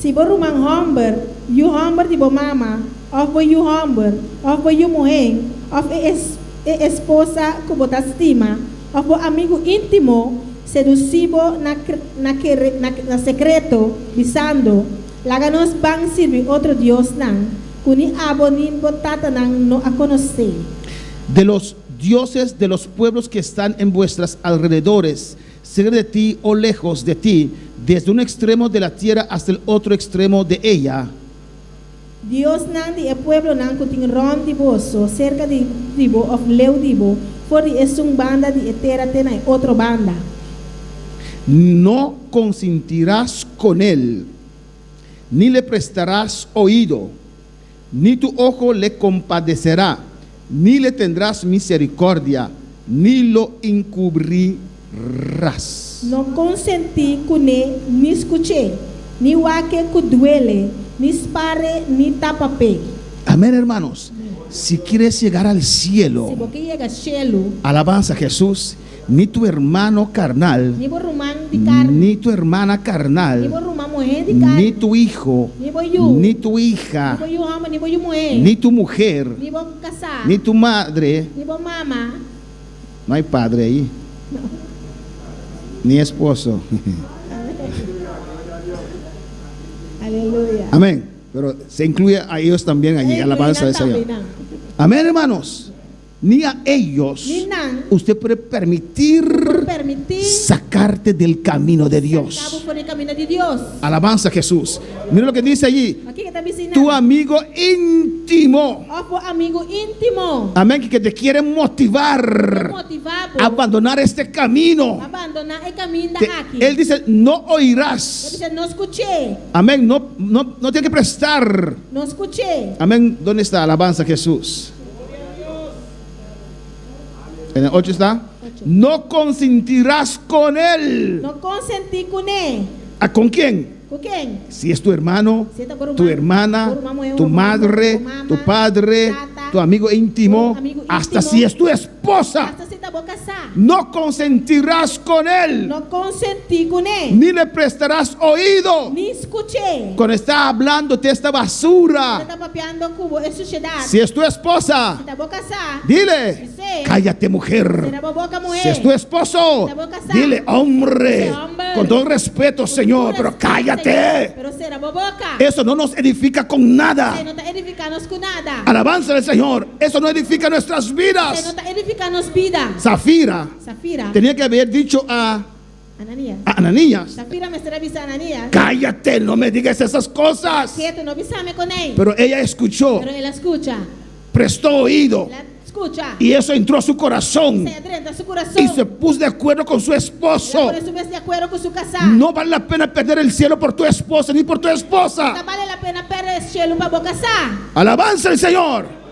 Si bo ruman hòmber, yu hòmber di bo mama, òf bo yu hòmber, òf bo yu muhé, òf e, es, e esposa ku bo ta stima, òf bo amigu íntimo, sedusí bo na, na, kere- na, na sekreto, bisando, laga nos ban sirbi otro diosnan, ku ni abo ni bo tatanan no a konosé. De los dioses de los pueblos que están en vuestros alrededores, cerca de ti o lejos de ti, desde un extremo de la tierra hasta el otro extremo de ella. Diosnan di e pueblonan ku tin rònt di boso, serka di di bo òf leu di bo, for di esun banda di e tera te na e otro banda. No consentirás con él, ni le prestarás oído, ni tu ojo le compadecerá, ni le tendrás misericordia, ni lo encubrirás. No konsentí kuné ni skuch'é, ni wak e ku duele, ni spar e, ni tapa p'e. Amén, hermanos. Si quieres llegar al cielo, Si bo ke yega shelu, alabanza a Jesús, ni tu hermano carnal, ni bo ruman di karni, ni tu hermana ni carnal bo ruman muhé di karni. Ni tu hijo, Ni bo yu. ni tu hija, Ni bo yu hòmber, ni bo yu muhé. ni tu mujer, Ni bo kasá. ni tu madre. Ni bo mama. No hay padre ahí. Ni esposo. Aleluya. Amén. Pero se incluye a ellos también allí. Alabanza del Señor. Amén, hermanos. Ni a ellos Ni nan. usted puede permitir Por permití sacarte del camino de saka bo Dios. for di kaminda di Dios. Alabanza a Jesús. Mira lo que dice allí. Kiko e ta bisa? Tu amigo íntimo. Òf bo amigu íntimo. Amén. Que te quiere motivar Motivá bo. a abandonar este camino. Abandoná e kaminda aki. Él dice, no E oirás. bisa, no skuch'é. Amén. No, no, no tiene que prestar. No skuch'é. Amén. ¿Dónde está? Alabanza a Jesús. En el 8 está. No consentirás con él. No konsentí kuné. ¿A con quién? Ku ken? Si es tu hermano, Si ta bo ruman, tu hermana, bo ruman muhé, tu bo madre, mama, tu padre, tata, tu amigo íntimo, tu amigo hasta íntimo. si es tu esposa, Asta si ta bo kasá. no consentirás con él, No konsentí kuné. ni le prestarás oído Ni skuch'é. cuando está hablándote esta basura. E ta papiando ku bo e sushedat. Si es tu esposa, Si ta bo kasá. dile, Bis'é. cállate mujer. Sera bo boka muhé. Si es tu esposo, Ta bo kasá. dile, hombre, Bis'é, hòmber. con todo respeto, Señor, pero cállate. Pero sera bo boka. Eso no nos edifica con nada. Esei no ta edifiká nos ku nada. Alabanza al Señor. Eso no edifica nuestras Esei no vidas. ta edifiká nos bida. Zafira Safira. tenía que haber dicho a, Ananías. a Ananías, Safira mester a bisa Ananías. cállate, no me digas esas cosas. Ketu, no bisa mi kosnan ei. Pero ella escuchó, Pero el a skucha. prestó oído El a skucha. y eso entró a su corazón Esei a drenta su kurason. y se puso de acuerdo con su El a esposo. pone su mes di akuerdo ku su kasá. No vale la pena perder el cielo por tu esposa ni por tu No esposa. bale la pena pèrdè shelu pa bo kasá. Alabanza al Señor.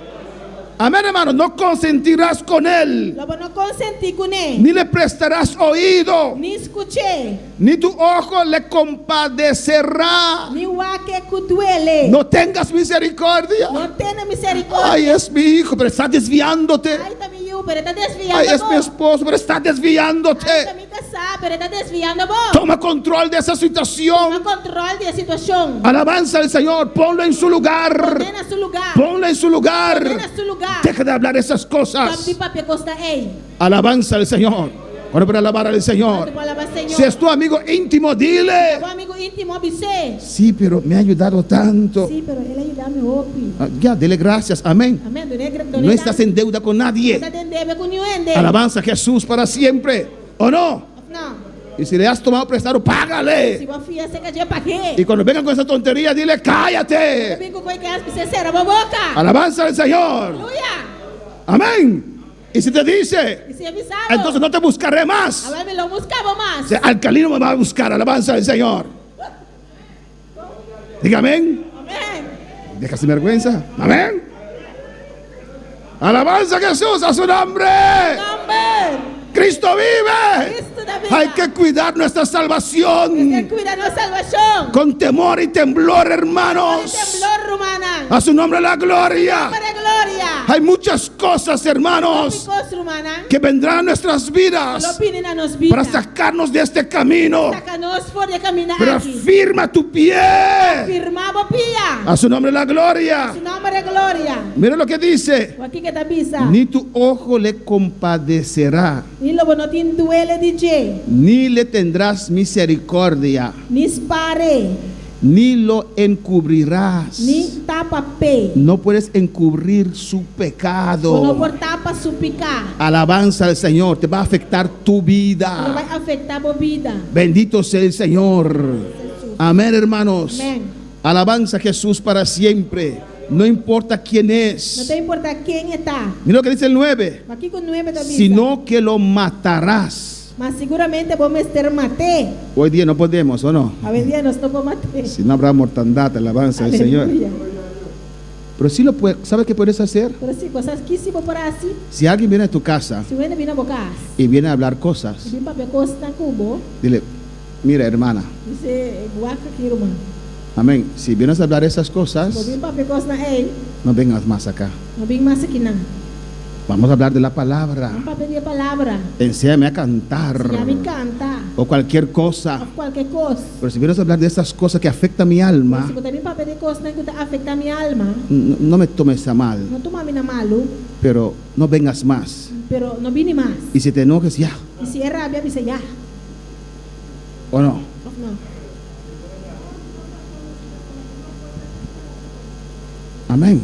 Amén, hermano. No consentirás con él, Lo bo no konsentí kuné. ni le prestarás oído, Ni skuch'é. ni tu ojo le compadecerá. Ni wak e ku duele. No tengas misericordia. No tene miserikòrdia. Ay, es mi hijo, pero está desviándote. Ai, ta mi yu, pero e ta desviando Ay, es bo. mi esposo, pero está Ai, ta desviándote. mi kasá, pero e ta desviando bo. Toma control de esa Tuma situación. kontròl di e situashon. Alabanza al Señor. Ponlo en su lugar. Pon'é na su lugá. Ponlo en su lugar. Pon'é na su lugá. Deja de hablar esas Stòp cosas. di papia kosnan ei. Alabanza al Señor. Ahora para alabar al Señor. Por alabá Señor. Si es tu amigo íntimo, dile. Bo amigu íntimo, bis'é. Sí, pero me ha ayudado tanto. Sí, pero el a yuda mi hopi. Ah, Ya, dele gracias. Amén. Amèn. No estás en deuda con nadie. No ta den debe ku ningun hende. Alabanza a Jesús para siempre. ¿O no? No. Y si le has tomado prestado, Si págale. bo a fia serka dje, pag'é. Y cuando vengan con esa tontería, dile, cállate. Bin ku e kos ei, bis'é sera bo boka. Alabanza al Señor. Aleluya. Amén. Y si te dice, I si e bisa bo. entonces no te buscaré más. Awor mi lo no buska bo mas. O sea, Alcalino me va a buscar. Alabanza al Señor. Diga amén. Amèn. Deja sin vergüenza. Amén. Alabanza a Jesús, a su nombre. Amèn. Cristo vive. Kristu ta biba. Hay que cuidar nuestra salvación Kuida nos salbashon. con temor y temblor, hermanos. Temblor, rumannan. A su nombre la gloria. Pa gloria. Hay muchas cosas, hermanos, Kos, rumannan. que vendrán a nuestras Lo vidas bini na nos bida. para sacarnos de este camino. Saka nos for di e kaminda Pero aki. afirma tu pie. Firma bo pia. A su nombre la gloria. Su nòmber gloria. Mira lo que dice. Kiko e ta bisa. Ni tu ojo le compadecerá, Ni lo bo no tin duele di dje. ni le tendrás misericordia, Ni spar e. ni lo encubrirás. Ni tapa p'e. No puedes encubrir su No pecado. por tapa su piká. Alabanza al Señor, te va a afectar tu No vida. bai afektá bo bida. Bendito sea el Señor. Amén, hermanos. Amèn. Alabanza a Jesús para siempre. No importa quién No es. ta importá ken e ta. Mira lo que dice el 9. Kiko 9 ta bisa. Sino que lo matarás. Ma siguramente bo mester mat'é. Hoy día no podemos, ¿o no? Awendia nos no por mat'é. Si no habrá mortandad, alabanza al Señor. Aleluya. Pero sí lo puedes, ¿sabes qué puedes hacer? Pero si bo sa kiko bo por hasi, Si alguien viene a tu casa si un hende bin na bo kas, y viene a hablar cosas, bin papia kos ku bo, dile, mira hermana, bis'é wak aki ruman. amén. Si vienes a hablar esas Bo cosas, bin papia kosnan ei, no vengas más acá. no bin mas akinan. Vamos a hablar de la palabra. Ban papia di e palabra. Enséñame a cantar. Siña mi kanta. O cualquier cosa. Òf kualke kos. Pero si vienes a hablar de esas cosas que afectan mi alma, Pero si bo ta bin papia di kosnan ku ta afektá mi alma, no, no me tomes a mal. No tuma mi na malu. Pero no vengas mas. Pero no bini mas. Y si te enojes, ya. I si e rabia, bisa ya. O no? Òf no? Amén.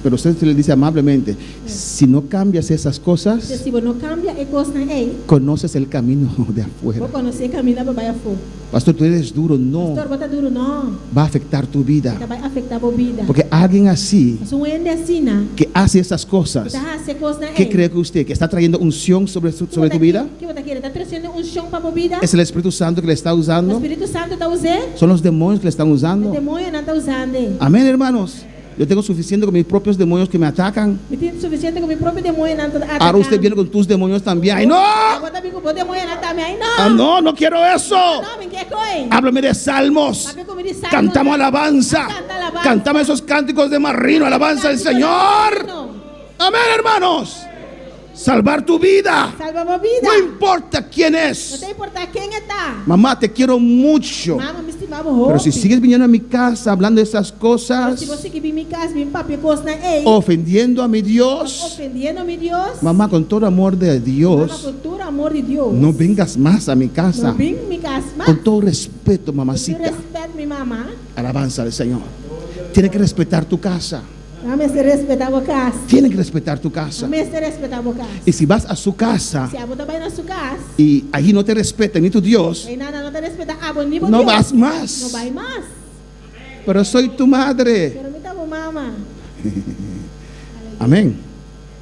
Pero usted se le dice amablemente, si no cambias esas cosas, Si bo no kambia e kosnan ei, conoces el camino de afuera. Bo konosé e kaminda pa bai afó. Pastor, tú eres duro. No. Pastor, bo ta duru. No. Va a afectar tu vida. E ta bai afektá bo bida. Porque alguien así Pasobra un hende asina que hace esas cosas, ku ta hasi e kosnan ei, ¿qué cree que usted? ¿Que está trayendo unción sobre, su, sobre tu vida? Ki bo ta kere? Ta tresiendo unshon pa bo bida? ¿Es el Espíritu Santo que le está usando? E Spiritu Santu ta us'é? ¿Son los demonios que le están usando? E demoñonan ta usand'e. Amén, hermanos. Yo tengo suficiente con mis propios demonios que me atacan. Mi tin sufisiente ku mi propio demoñonan ta ataká. Ahora usted viene con tus demonios también. ¡Ay, no! Abo ta bin ku bo demoñonan tambe. ¡Ay, no! Ah, no, no quiero eso. No, mi n ke esei. Háblame de salmos. Papia ku mi di salmonan. Cantamos alabanza. Canta alabanza. Cantamos esos cánticos de Marrino. Alabanza al Cántico de Señor. Marino. Amén, hermanos. Salvar tu vida. Salba bo bida. No importa quién No es. ta importá ken e ta. Mamá, te quiero mucho. Mama, mi stima bo hopi. Pero si sigues viniendo a mi casa hablando de esas cosas, Pero si bo sigui bin mi kas, bin papia kosnan ei. ofendiendo a mi Dios, Ofendiendo mi Dios. mamá, con todo amor de Mama, Dios, ku tur amor di Dios. no vengas más a mi casa. No bin mi kas mas. Con todo respeto, Ku tur mamacita. rèspèt, mi mama. Alabanza al Señor. Tiene que respetar tu casa. Nan mester respetá bo kas. Tiene que respetar tu casa. Nan mester respetá bo kas. Y si vas a su casa Si abo ta bai na su kas, y allí no te respeta ni tu Dios, einan nan no ta respetá abo ni bo no Dios. vas más. No bai mas. Pero soy tu madre. Pero mi ta bo mama. Amén.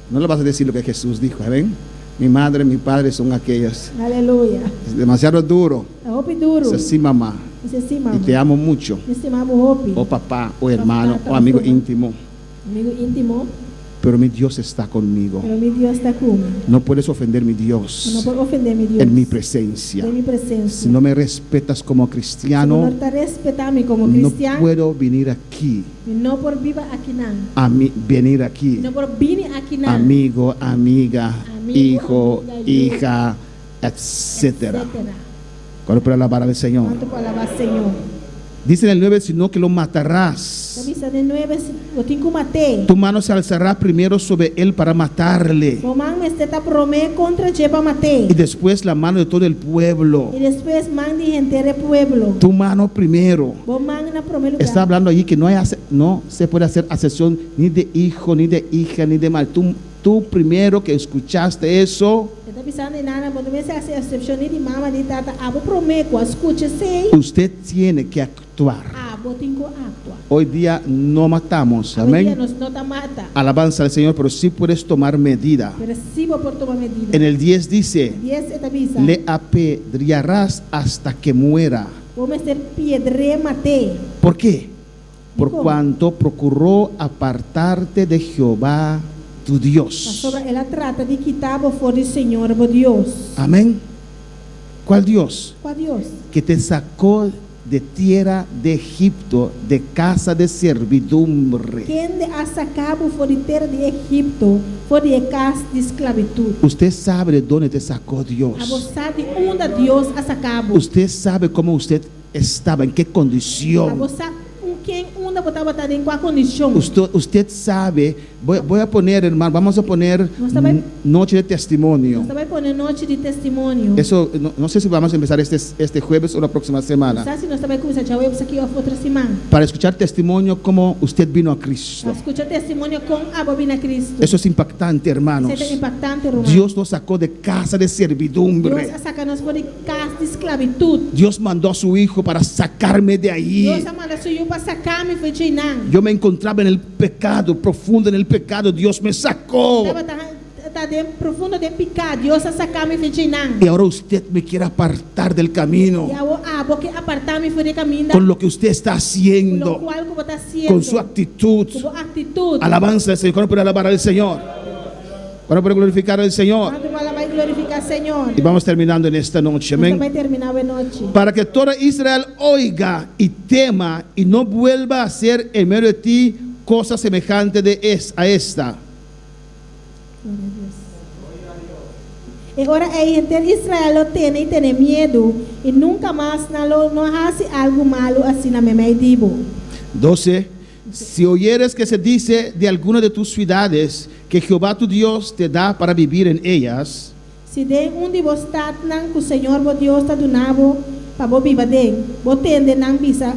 No le vas a decir lo que Jesús dijo, amén. Mi madre, mi padre son aquellos. Aleluya. Es demasiado duro. Ta hopi duru. Es así, mamá. Dice sí, mama. Y te amo mucho. Mi stima bo hopi. O papá, o hermano, Papá, o amigo papá. íntimo. Amigu íntimo. Pero mi Dios está conmigo. Pero mi Dios ta ku mi. No puedes ofender mi No Dios por ofendé mi Dios. en mi presencia. Den mi presensia. Si no me respetas como Si cristiano, bo no ta respetá mi komo no kristian, puedo venir aquí. mi no por biba akinan. A mi, venir aquí. No por bini akinan. Amigo, amiga, Amigo, hijo, amiga, yu, hija, etcétera. Etcétera. ¿Cuánto puede alabar al Señor? Kuantu por alabá Señor? Dice en el 9, sino que lo matarás. Ta bisa den 9, bo tin ku mat'é. Tu mano se alzará primero sobre él para matarle. Bo man mester ta promé kontra dje pa mat'é. Y después la mano de todo el pueblo. I despues man di henter e pueblo. Tu mano primero. Bo man na promé lugá. Está hablando allí que no, hay, no se puede hacer acepción ni de hijo, ni de hija, ni de mal. Tú, tú primero que escuchaste eso, E ta bisando einan, bo no mester hasi aksepshon ni di mama ni tata. Abo promé ku a skucha esei. Usted tiene que actuar. Abo tin ku aktua. Hoy día no matamos, Awendia amén. nos no ta mata. Alabanza al Señor, pero sí puedes tomar medida. Pero sí bo por tuma medida. En el 10 dice, 10 e ta bisa. le apedrearás hasta que muera. Bo mester piedr'é mat'é. ¿Por qué? Por Dikon? cuanto procuró apartarte de Jehová tu Dios. Pasobra el a trata di kita bo for di Señor bo Dios. Amén. ¿Cuál Dios? Kua Dios? Que te sacó de tierra de Egipto, de casa de servidumbre. Kende a saka bo for di tera di Egipto, for di e kas di sklabitut. Usted sabe de dónde te sacó Dios. Abo sa di unda Dios a saka bo. Usted sabe cómo usted estaba, en qué condición. Abo sa un ken unda bo tabata den kua kondishon. Usted, usted sabe, voy, voy a poner, hermano, vamos a poner Nos ta bai- noche de testimonio. Nos ta bai pone nochi di testimonio. Eso, no, no sé si vamos a empezar este, este jueves o la próxima semana. No sa si nos ta bai kuminsá djaweps aki òf otro siman. Para escuchar testimonio cómo usted vino a Cristo. Pa skucha testimonio kon abo a bin na Cristo. Eso es impactante, hermanos. Esei ta impactante, ruman. Dios nos sacó de casa de servidumbre. Dios a saka nos for di kas di sklabitut. Dios mandó a su hijo para sacarme de ahí. Dios a manda su yu pa saka mi for di einan. Yo me encontraba en el pecado, profundo en el pecado. Dios me sacó. Tabata ta den profundo den piká. Dios a saka mi for di einan. Y ahora usted me quiere apartar del camino. I awor abo ke apartá mi for di kaminda. Con lo que usted está Ku haciendo. lokual ku bo ta hasiendo. Con su actitud. Ku bo aktitut. Alabanza al Señor. ¿Cuándo puede alabar al Señor? ¿Cuándo puede glorificar al Señor? Kuantu por alabá i glorifiká Señor? Y vamos terminando en esta noche. Nos Amén. ta bai terminá awe nochi. Para que toda Israel oiga y tema y no vuelva a hacer en medio de ti cosa semejante de es, a esta. Gloria a Dios. E ora ei henter Israel lo tene i tene miedu, i nunka mas nan lo no hasi algu malu asina meimei di bo. 12, Si oyeres que se dice de alguna de tus ciudades que Jehová tu Dios te da para vivir en ellas, Si den un di bo statnan ku señor bo Dios ta duna bo pa bo biba aden, bo tende nan bisa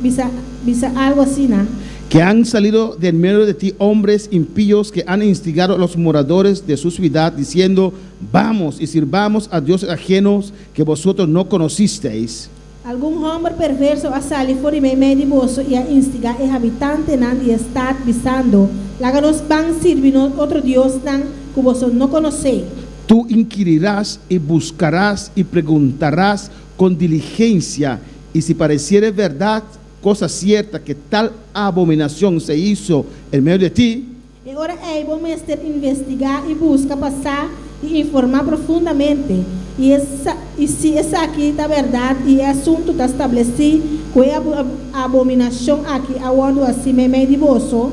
bisa bisa algu asina. Que han salido de en medio de ti hombres impíos que han instigado a los moradores de su ciudad, diciendo, Vamos y sirvamos a dioses ajenos que vosotros no conocisteis. Algun hòmber perverso a sali for di meimei di boso i a instigá e habitantenan di e stat, bisando, Laga nos ban sirbi nos otro diosnan ku boso no konosé. Tú inquirirás y buscarás y preguntarás con diligencia, y si pareciere verdad, cosa cierta, que tal abominación se hizo en medio de ti, E ora ei bo mester investigá i buska pa sa i informá profundamente, i i si esaki ta bèrdat i e asuntu ta stablesí ku e abominashon aki a wòrdu hasí meimei di boso.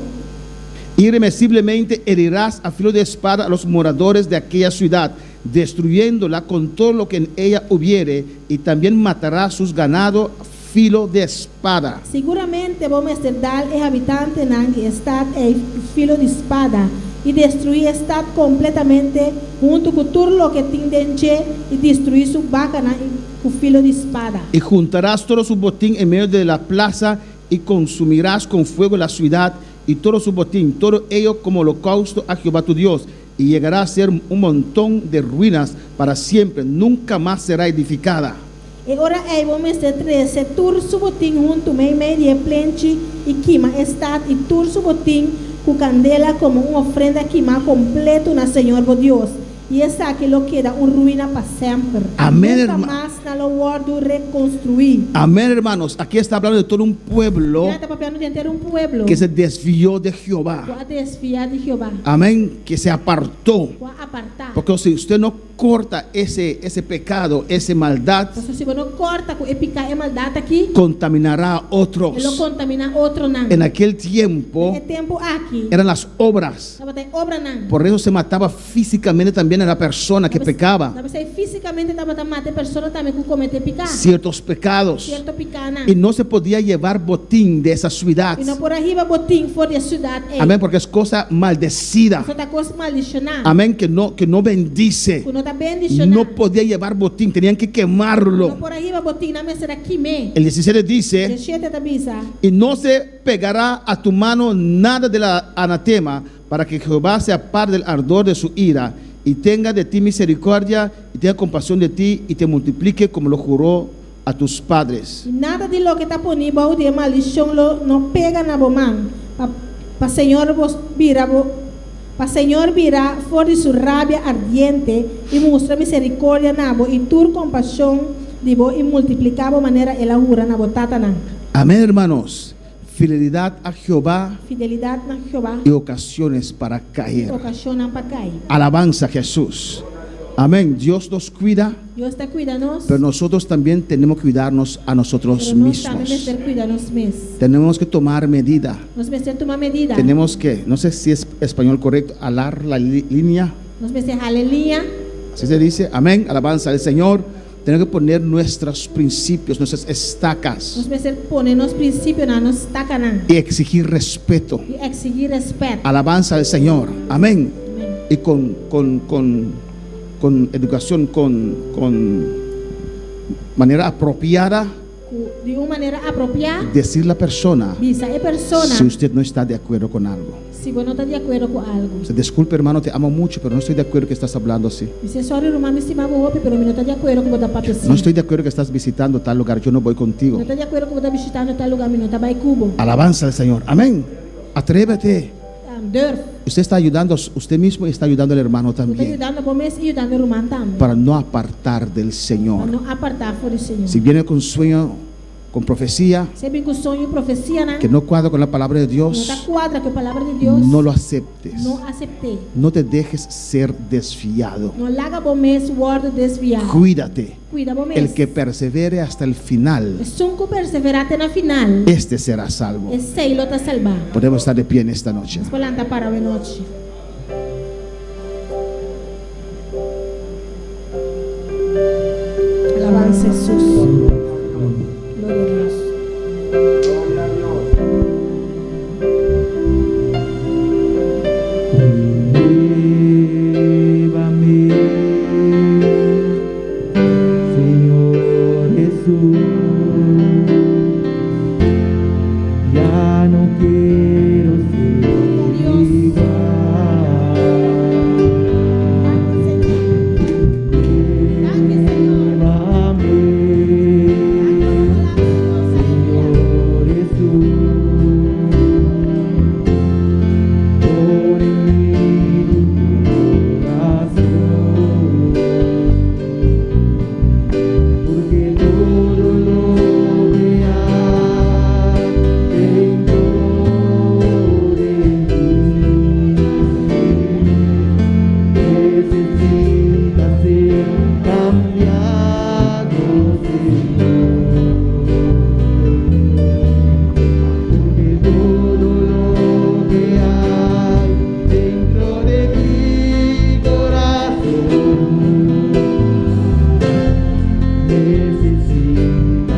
Irremisiblemente herirás a filo de espada a los moradores de aquella ciudad, destruyéndola con todo lo que en ella hubiere, y también matarás sus ganado a filo de espada. Siguramente bo mester dal e habitantenan di e stat ei ku filo di spada, i destruí e stat kompletamente huntu ku tur loke tin den dje, i destruí su bakanan ku filo di spada. I juntarás todo su botín en medio de la plaza, i konsumirás con fuego la ciudad i todo su botín, todo ello como holocausto a Jehová tu Dios, i llegará a ser un montón de ruinas para siempre, nunca mas será edificada. E ora ei bo mester trese tur su botin huntu meimei di e plenchi i kima e stat i tur su botin ku kandela komo un ofrenda kimá kompletu na señor bo Dios, i esaki lo keda un ruina pa semper. Amén, Nunka herma. mas nan lo wòrdu rekonstruí. Amén, hermanos. Aquí está hablando de todo un pueblo Nan ta papiando di henter un pueblo que se desvió de Jehová. ku a desviá di Jehová, Amén, que se apartó. ku a apartá. Porque si usted no corta ese, ese pecado, ese maldad, Pasobra si bo no kòrta ku e piká, e maldat akí, contaminará a e lo otros. kontaminá otronan. En aquel Den tiempo e tempu akí eran las obras. tabata e obranan. Por eso se mataba físicamente también a la persona que pecaba. Ta p'esei físikamente tabata mata e persona tambe ku kometé piká, Ciertos pecados. sierto pikánan. Y no se podía llevar botín de esa ciudad. I no por a hiba botin for di e siudat ei. Amén, porque es cosa maldecida. Pasobra ta kos maldishoná Amén, que no, que no bendice. ku no ta bendishoná. No podía llevar botín, tenían que No quemarlo. por a hiba botin, nan mester a kim'é. El 17 dice, Dieshete ta bisa. y no se pegará a tu mano nada de la anatema, para que Jehová sea par del ardor de su ira, y tenga de ti misericordia, y tenga compasión de ti, y te multiplique como lo juró a tus padres. I nada di loke ta poní bou di e maldishon lo no pega na bo man, pa pa Señor bo bira bo pa Señor bira for di su rabia ardiente i mustra misericordia na bo i tur kompashon di bo i multipliká bo manera el a hura na bo tatanan. Amén, hermanos. Fidelidad a Jehová Fidelidat na Jehová y ocasiones para i caer. okashonnan pa kai. Alabanza a Jesús. Amén. Dios nos cuida, Dios ta kuida nos, pero nosotros también tenemos que cuidarnos a nosotros pero nos tambe mismos. mester kuida nos mes. Tenemos que tomar medida. Nos mester tuma medida. Tenemos que, no sé si es español correcto, alar la línea. Nos mester hala e liña. Así se dice. Amén. Alabanza al Señor. Tenemos que poner nuestros principios, nuestras estacas Nos mester pone nos prinsipionan, nos stakanan. y exigir respeto. I eksigí rèspèt. Alabanza al Señor. Amén. Amén. Y con educación, con manera apropiada, Ku di un manera apropiá, decir la persona bisa e persona si usted no está de acuerdo con algo. si bo no ta di akuerdo ku algu. O sea, disculpe hermano, te amo mucho, pero no estoy de acuerdo que estás hablando así. Bisa, Sorry ruman, mi stima bo hopi, pero mi no ta di akuerdo ku bo ta papia No así. estoy de acuerdo que estás visitando tal lugar, yo no voy contigo. No ta di akuerdo ku bo ta bishitando tal lugá, mi no ta bai ku bo. Alabanza al Señor. Amén. Atrévete. Durf. Usted está ayudando a usted mismo y está ayudando al hermano Bo ta también. yudando bo mes i yudando e ruman tambe. Para no apartar del Pa Señor. no apartá for di Señor. Si viene con sueño, con profecía, Si e bin ku soño i profesianan que no cuadra con la palabra de no Dios, ta kuadra ku e palabra di Dios, no lo aceptes. no asept'é. No te dejes ser desviado. No laga bo mes wòrdu desviá. Cuídate. Kuida bo mes. El que persevere hasta el final, Esun ku perseverá te na final, este será salvo. esei lo ta salbá. Podemos estar de pie en esta noche. Nos por lanta para awe nochi. Ya no quiero ser igual. Pruébame, Señor Jesús. Pon en mí tu corazón, porque todo lo que hay dentro de mí necesita ser cambiado, Señor. Porque todo lo que hay dentro de mi corazón necesita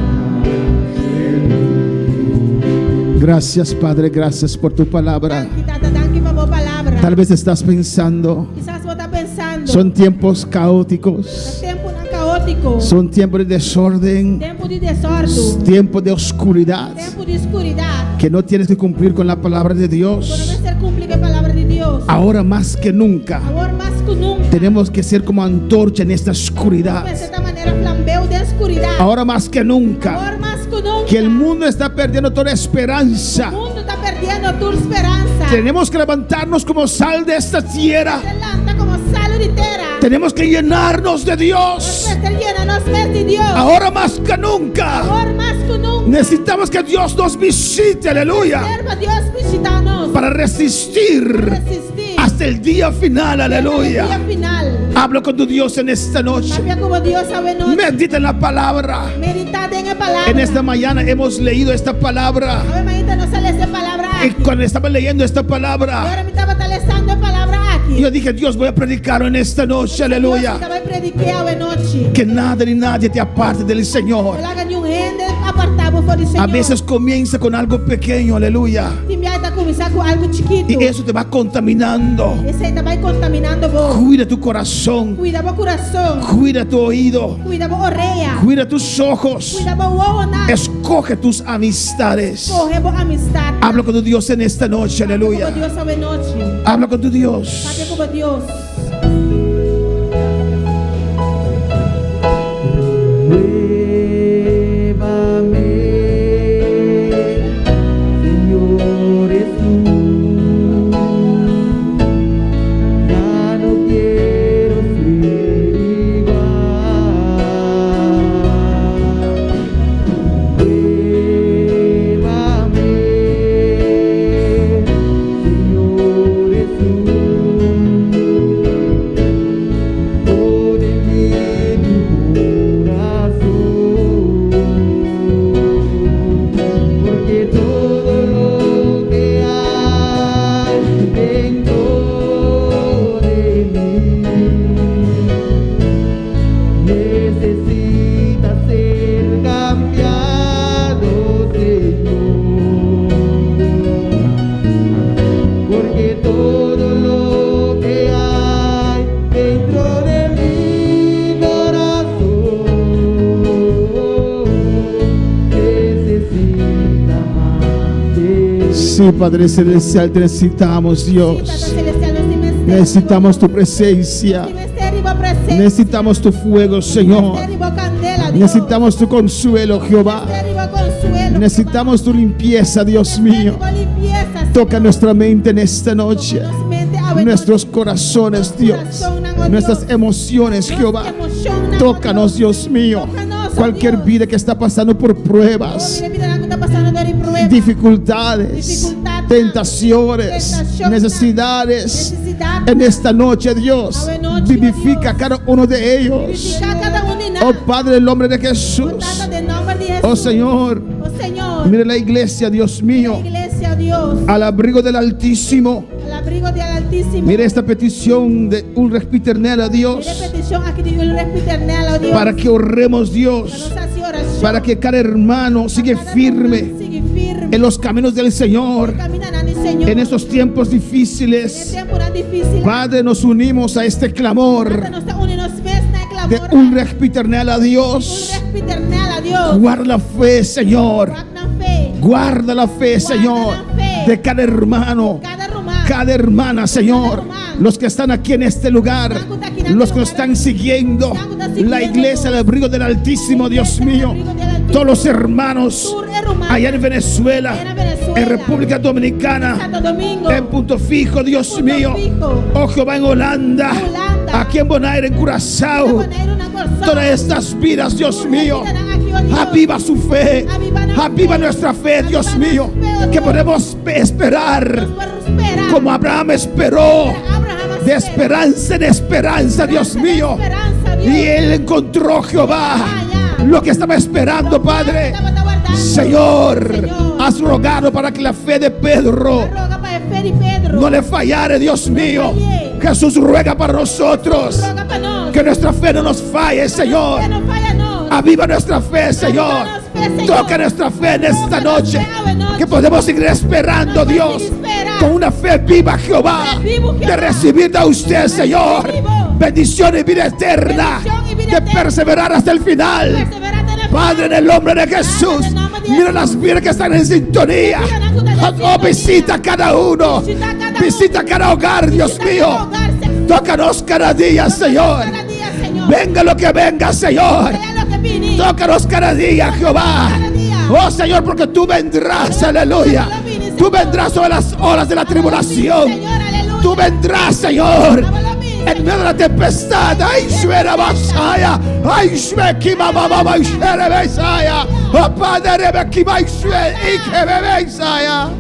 ser. Gracias, Padre, gracias por tu palabra. Danki, Tata, danki pa bo palabra. Tal vez estás pensando, Kisas bo ta pensando. son tiempos caóticos, Temponan kaótiko. son tiempos de desorden, Tempu di desòrdu. tiempos de oscuridad, Tempu di skuridat. que no tienes que cumplir con la palabra de Ku no Dios. mester kumpli ku e palabra di Dios. Ahora más que nunca, Awor mas ku nunka. tenemos que ser como antorcha en esta oscuridad. Mester ta manera flambeu den skuridat. Ahora más que nunca, Awor mas ku nunka. que el mundo está perdiendo toda esperanza. Mundu ta perdiendo tur speransa. Tenemos que levantarnos como sal de esta tierra. Lanta komo salu di tera. Tenemos que llenarnos de Dios. Mester yena nos mes di Dios. Ahora más que nunca. Awor mas ku nunka. Necesitamos que Dios nos visite, aleluya, Mester pa Dios bishitá nos. para resistir Resistí. hasta el día final, Dia aleluya. final. Hablo con tu Dios en esta noche. Papia ku bo Dios awe nochi. Medita en la palabra. Meditá den e palabra. En esta mañana hemos leído esta palabra. Awe mainta nos a lesa e palabra Y aki. cuando estaba leyendo esta palabra, Ora mi tabata lesando e palabra aki. yo dije, Dios, voy a predicar en esta noche, aleluya. Dios, mi ta bai predik'é awe nochi. Que nada ni nadie te aparte del Señor. No laga ningun hende apartá bo for di Señor. A veces comienza con algo pequeño, aleluya. Tin biaha ta kuminsá ku algu chikitu. Y eso te va contaminando. Esei ta bai kontaminando bo. Cuida tu corazón, Kuida bo kurason. cuida tu oído, Kuida bo orea. cuida tus ojos. Kuida bo wowonan. Escoge tus amistades. Skohe bo amistat. Habla con tu Dios en esta noche, Papia ku aleluya. bo Dios awe nochi. Habla con tu Dios. Papia ku bo Dios. Pruébame, Señor Jesús. Ya no quiero ser igual. Pruébame, Señor Jesús. Pon en mí tu corazón, porque todo lo que hay dentro de mí necesita ser cambiado, Señor. Porque todo lo que hay dentro de mi corazón necesita más de Sí, Padre Celestial, te necesitamos, Tata Dios. Selestial, nos tin mester. Necesitamos tu presencia. Nos tin mester di bo presensia. Necesitamos tu fuego, Señor. Mester di bo kandela, Dios. Necesitamos tu consuelo, Jehová. Mester di bo konsuelo. Necesitamos tu limpieza, Dios mío. Bo limpiesa, Toca nuestra mente en esta noche. Nos mente awe Nuestros corazones, Dios. Nuestras emociones, Jehová. Tócanos, Dios mío. Cualquier vida que está pasando por pruebas, Mira bidanan ku ta pasando dor di prueba. dificultades, tentaciones, necesidades. En esta noche, Dios, vivifica a cada uno de ellos. Vivifiká kada un di nan. Oh Padre, el nombre de Jesús. Tata, den nòmber di Hesus. Oh Señor, Oh Señor. mire la iglesia, Dios mío, Iglesia, Dios. al abrigo del Altísimo. Al abrigo del Altísimo. Mire esta petición de Ulrich Peternella, Dios, Mira e petishon aki di Ulrich Peternella, Dios. para que oremos, Dios, Nos hasi orashon. para que cada hermano siga firme Sigui firme. en los caminos del Señor, Kamindanan di Señor. en estos tiempos difíciles. Temponan difísil. Padre, nos unimos a este clamor Tata, nos ta uni nos mes na e de klamor. Ulrich Peternella, Dios. Ulrich Peternella, Dios. Guarda la fe, Señor. Wak nan fe. Guarda la fe, Señor, la fe. de cada hermano, Kada ruman. cada hermana, Señor. ruman. Los que están aquí en este lugar, los que nos están siguiendo, la iglesia del abrigo del Altísimo, Dios mío. Todos los hermanos Tur e ruman. allá en Venezuela, en República Dominicana, Santo Domingo. en Punto Fijo, Dios Punto mío. Fijo. Oh Jehová en Holanda, Holanda. aquí en Bonaire, en Curazao. Boneiru, na Kòrsou. Todas estas vidas, Dios mío. Aviva su fe. Aviva nuestra Aviva fe. nuestra fe, Dios Aviva mío. nuestra fe, oh Que Dios. podemos esperar Nos por spera. como Abraham esperó. Abraham De esperanza en esperanza, Dios de mío. Esperanza, Dios. Y él encontró Jehová lo que estaba esperando, Padre. Estaba guardando. Señor, Señor. has rogado para que la fe de Pedro Roga pa e fe di Pedro. no le fallare, Dios mío. falle. Jesús ruega para nosotros Roga pa nos. que nuestra fe no nos falle, Señor. Que no falla nos. Aviva nuestra fe, Señor. nuestra fe, Señor. Toca nuestra fe en esta Toca noche. nuestra fe, noche. Que podemos seguir esperando, Nos Dios. seguir esperando. Con una fe viva, Jehová. Fe vivo, Jehová. De recibir de usted, Señor. vivo. Bendición y vida eterna. Bendición y vida De eterna. perseverar hasta el final. Perseverar hasta el Padre, en el nombre de Jesús. en el nombre de Mira Jesús. las vidas que están en sintonía. Mira las que están en Oh, sintonía. visita cada uno. Visita cada Visita uno. cada hogar, Dios Visita cada mío. hogar, Señor. Tócanos cada día, Señor. Cada día, Señor. Venga lo que venga, Señor. Sea lo que vini. Tócanos cada día, Jehová. Cada día. Oh Señor, porque tú vendrás, aleluya. Tú vendrás sobre las olas de la tribulación. Señor, aleluya. Tú vendrás, Señor. En medio de la tempestad. Ay, suena basaya. Ay, shue, kima, mama, ay, shere, besaya. Oh Padre, rebe, kima, ay, shue, y que besaya.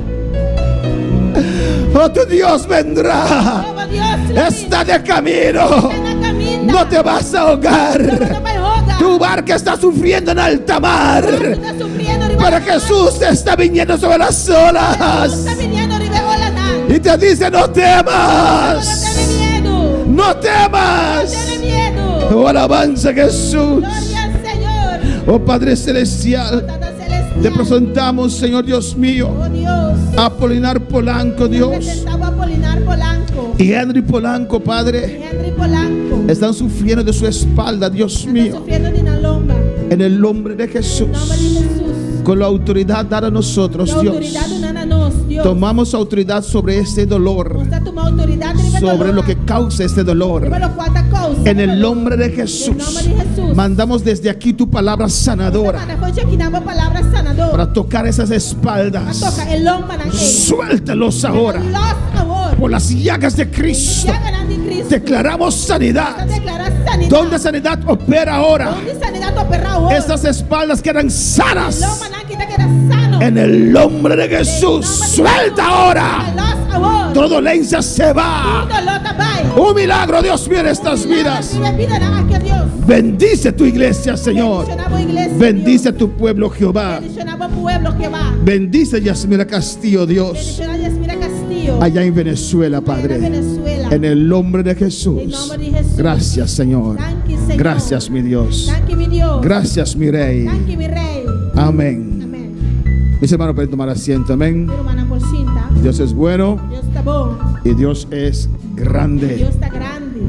Oh, tu Dios vendrá. Oh, Dios, lo Está de camino. vini. Na kaminda. No te vas a ahogar. No te bai hoga. Tu barca está sufriendo en alta mar. Ta sufriendo riba Pero Jesús está viniendo sobre las olas. Ta biniendo riba olanan. Y te dice, no No temas. tene miedu. No temas. Tene miedu. Oh, alabanza a Jesús. Gloria al Señor. Oh Padre Celestial, Tata Celestial. te presentamos, Señor Dios mío, Oh Dios. a Apolinar Polanco, Dios. Presentamos a Apolinar Polanco. Y Henry Polanco, Padre, Henry Polanco. están sufriendo de su espalda, Dios Están mío. sufriendo de una lomba. En el nombre de En nombre de Jesús, Jesús. con la autoridad dada a nosotros, La Dios. autoridad de una nos, Dios. Tomamos autoridad sobre este dolor, Nos toma autoridad riba sobre dolor. lo que causa este dolor. Riba lo cual ta causa. En el nombre de En el Jesús, nombre de Jesús. mandamos desde aquí tu palabra sanadora Manda for di akinan bo palabra sanador. para tocar esas Pa espaldas. toka e lombanan ei. Suéltalos ahora Los awor. por las llagas de Cristo. Llaganan di Cristo. Declaramos sanidad. Deklará sanidat. Donde sanidad opera ahora? Unda sanidat ta opera awor? Estas espaldas quedan sanas. Lombanan aki ta keda sano. En el nombre de Jesús, suelta ahora. Los awor. Toda dolencia se va. Doló ta bai. Un milagro, Dios mío, en estas vidas. Riba bidanan aki, Dios. Bendice tu iglesia, Señor. Bendishoná bo iglesia. Bendice a tu pueblo, Jehová. Bendishoná bo pueblo, Jehová. Bendice a Yasmira Castillo, Dios, Bendishoná Yasmira Castillo. allá en Venezuela, Allá en Padre. Venezuela. En el nombre de En Jesús. nombre de Jesús. Gracias, Señor. Danki, Señor. Gracias, mi Dios. Danki, mi Dios. Gracias, mi Rey. Danki, mi Rei. Amén. Amèn. Mis hermanos pueden tomar asiento. Amén. Mi rumannan por sinta. Dios es bueno Dios ta bon. y Dios es grande. Dios ta grandi.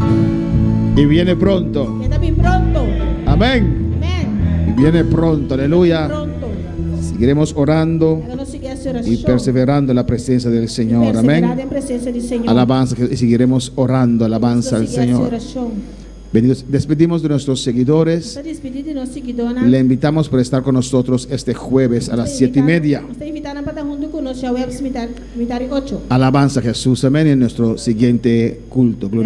Y viene pronto. E ta bin pronto. Amén. Amèn. Y viene pronto. Aleluya. Pronto. Seguiremos orando Laga nos sigui hasi orashon. y perseverando en la presencia del Señor. Perseverá Amén. den presensia di Señor. Alabanza y seguiremos orando. Alabanza al Nos sigui hasi Señor. orashon. Benditos- Despedimos de nuestros seguidores. Nos ta despedí di nos siguidónan. Le invitamos por estar con nosotros este jueves a las 7:30. Nos ta invitá pa ta huntu ku nos djaweps mitar 8. Alabanza a Jesús. Amén. En nuestro siguiente culto. Gloria.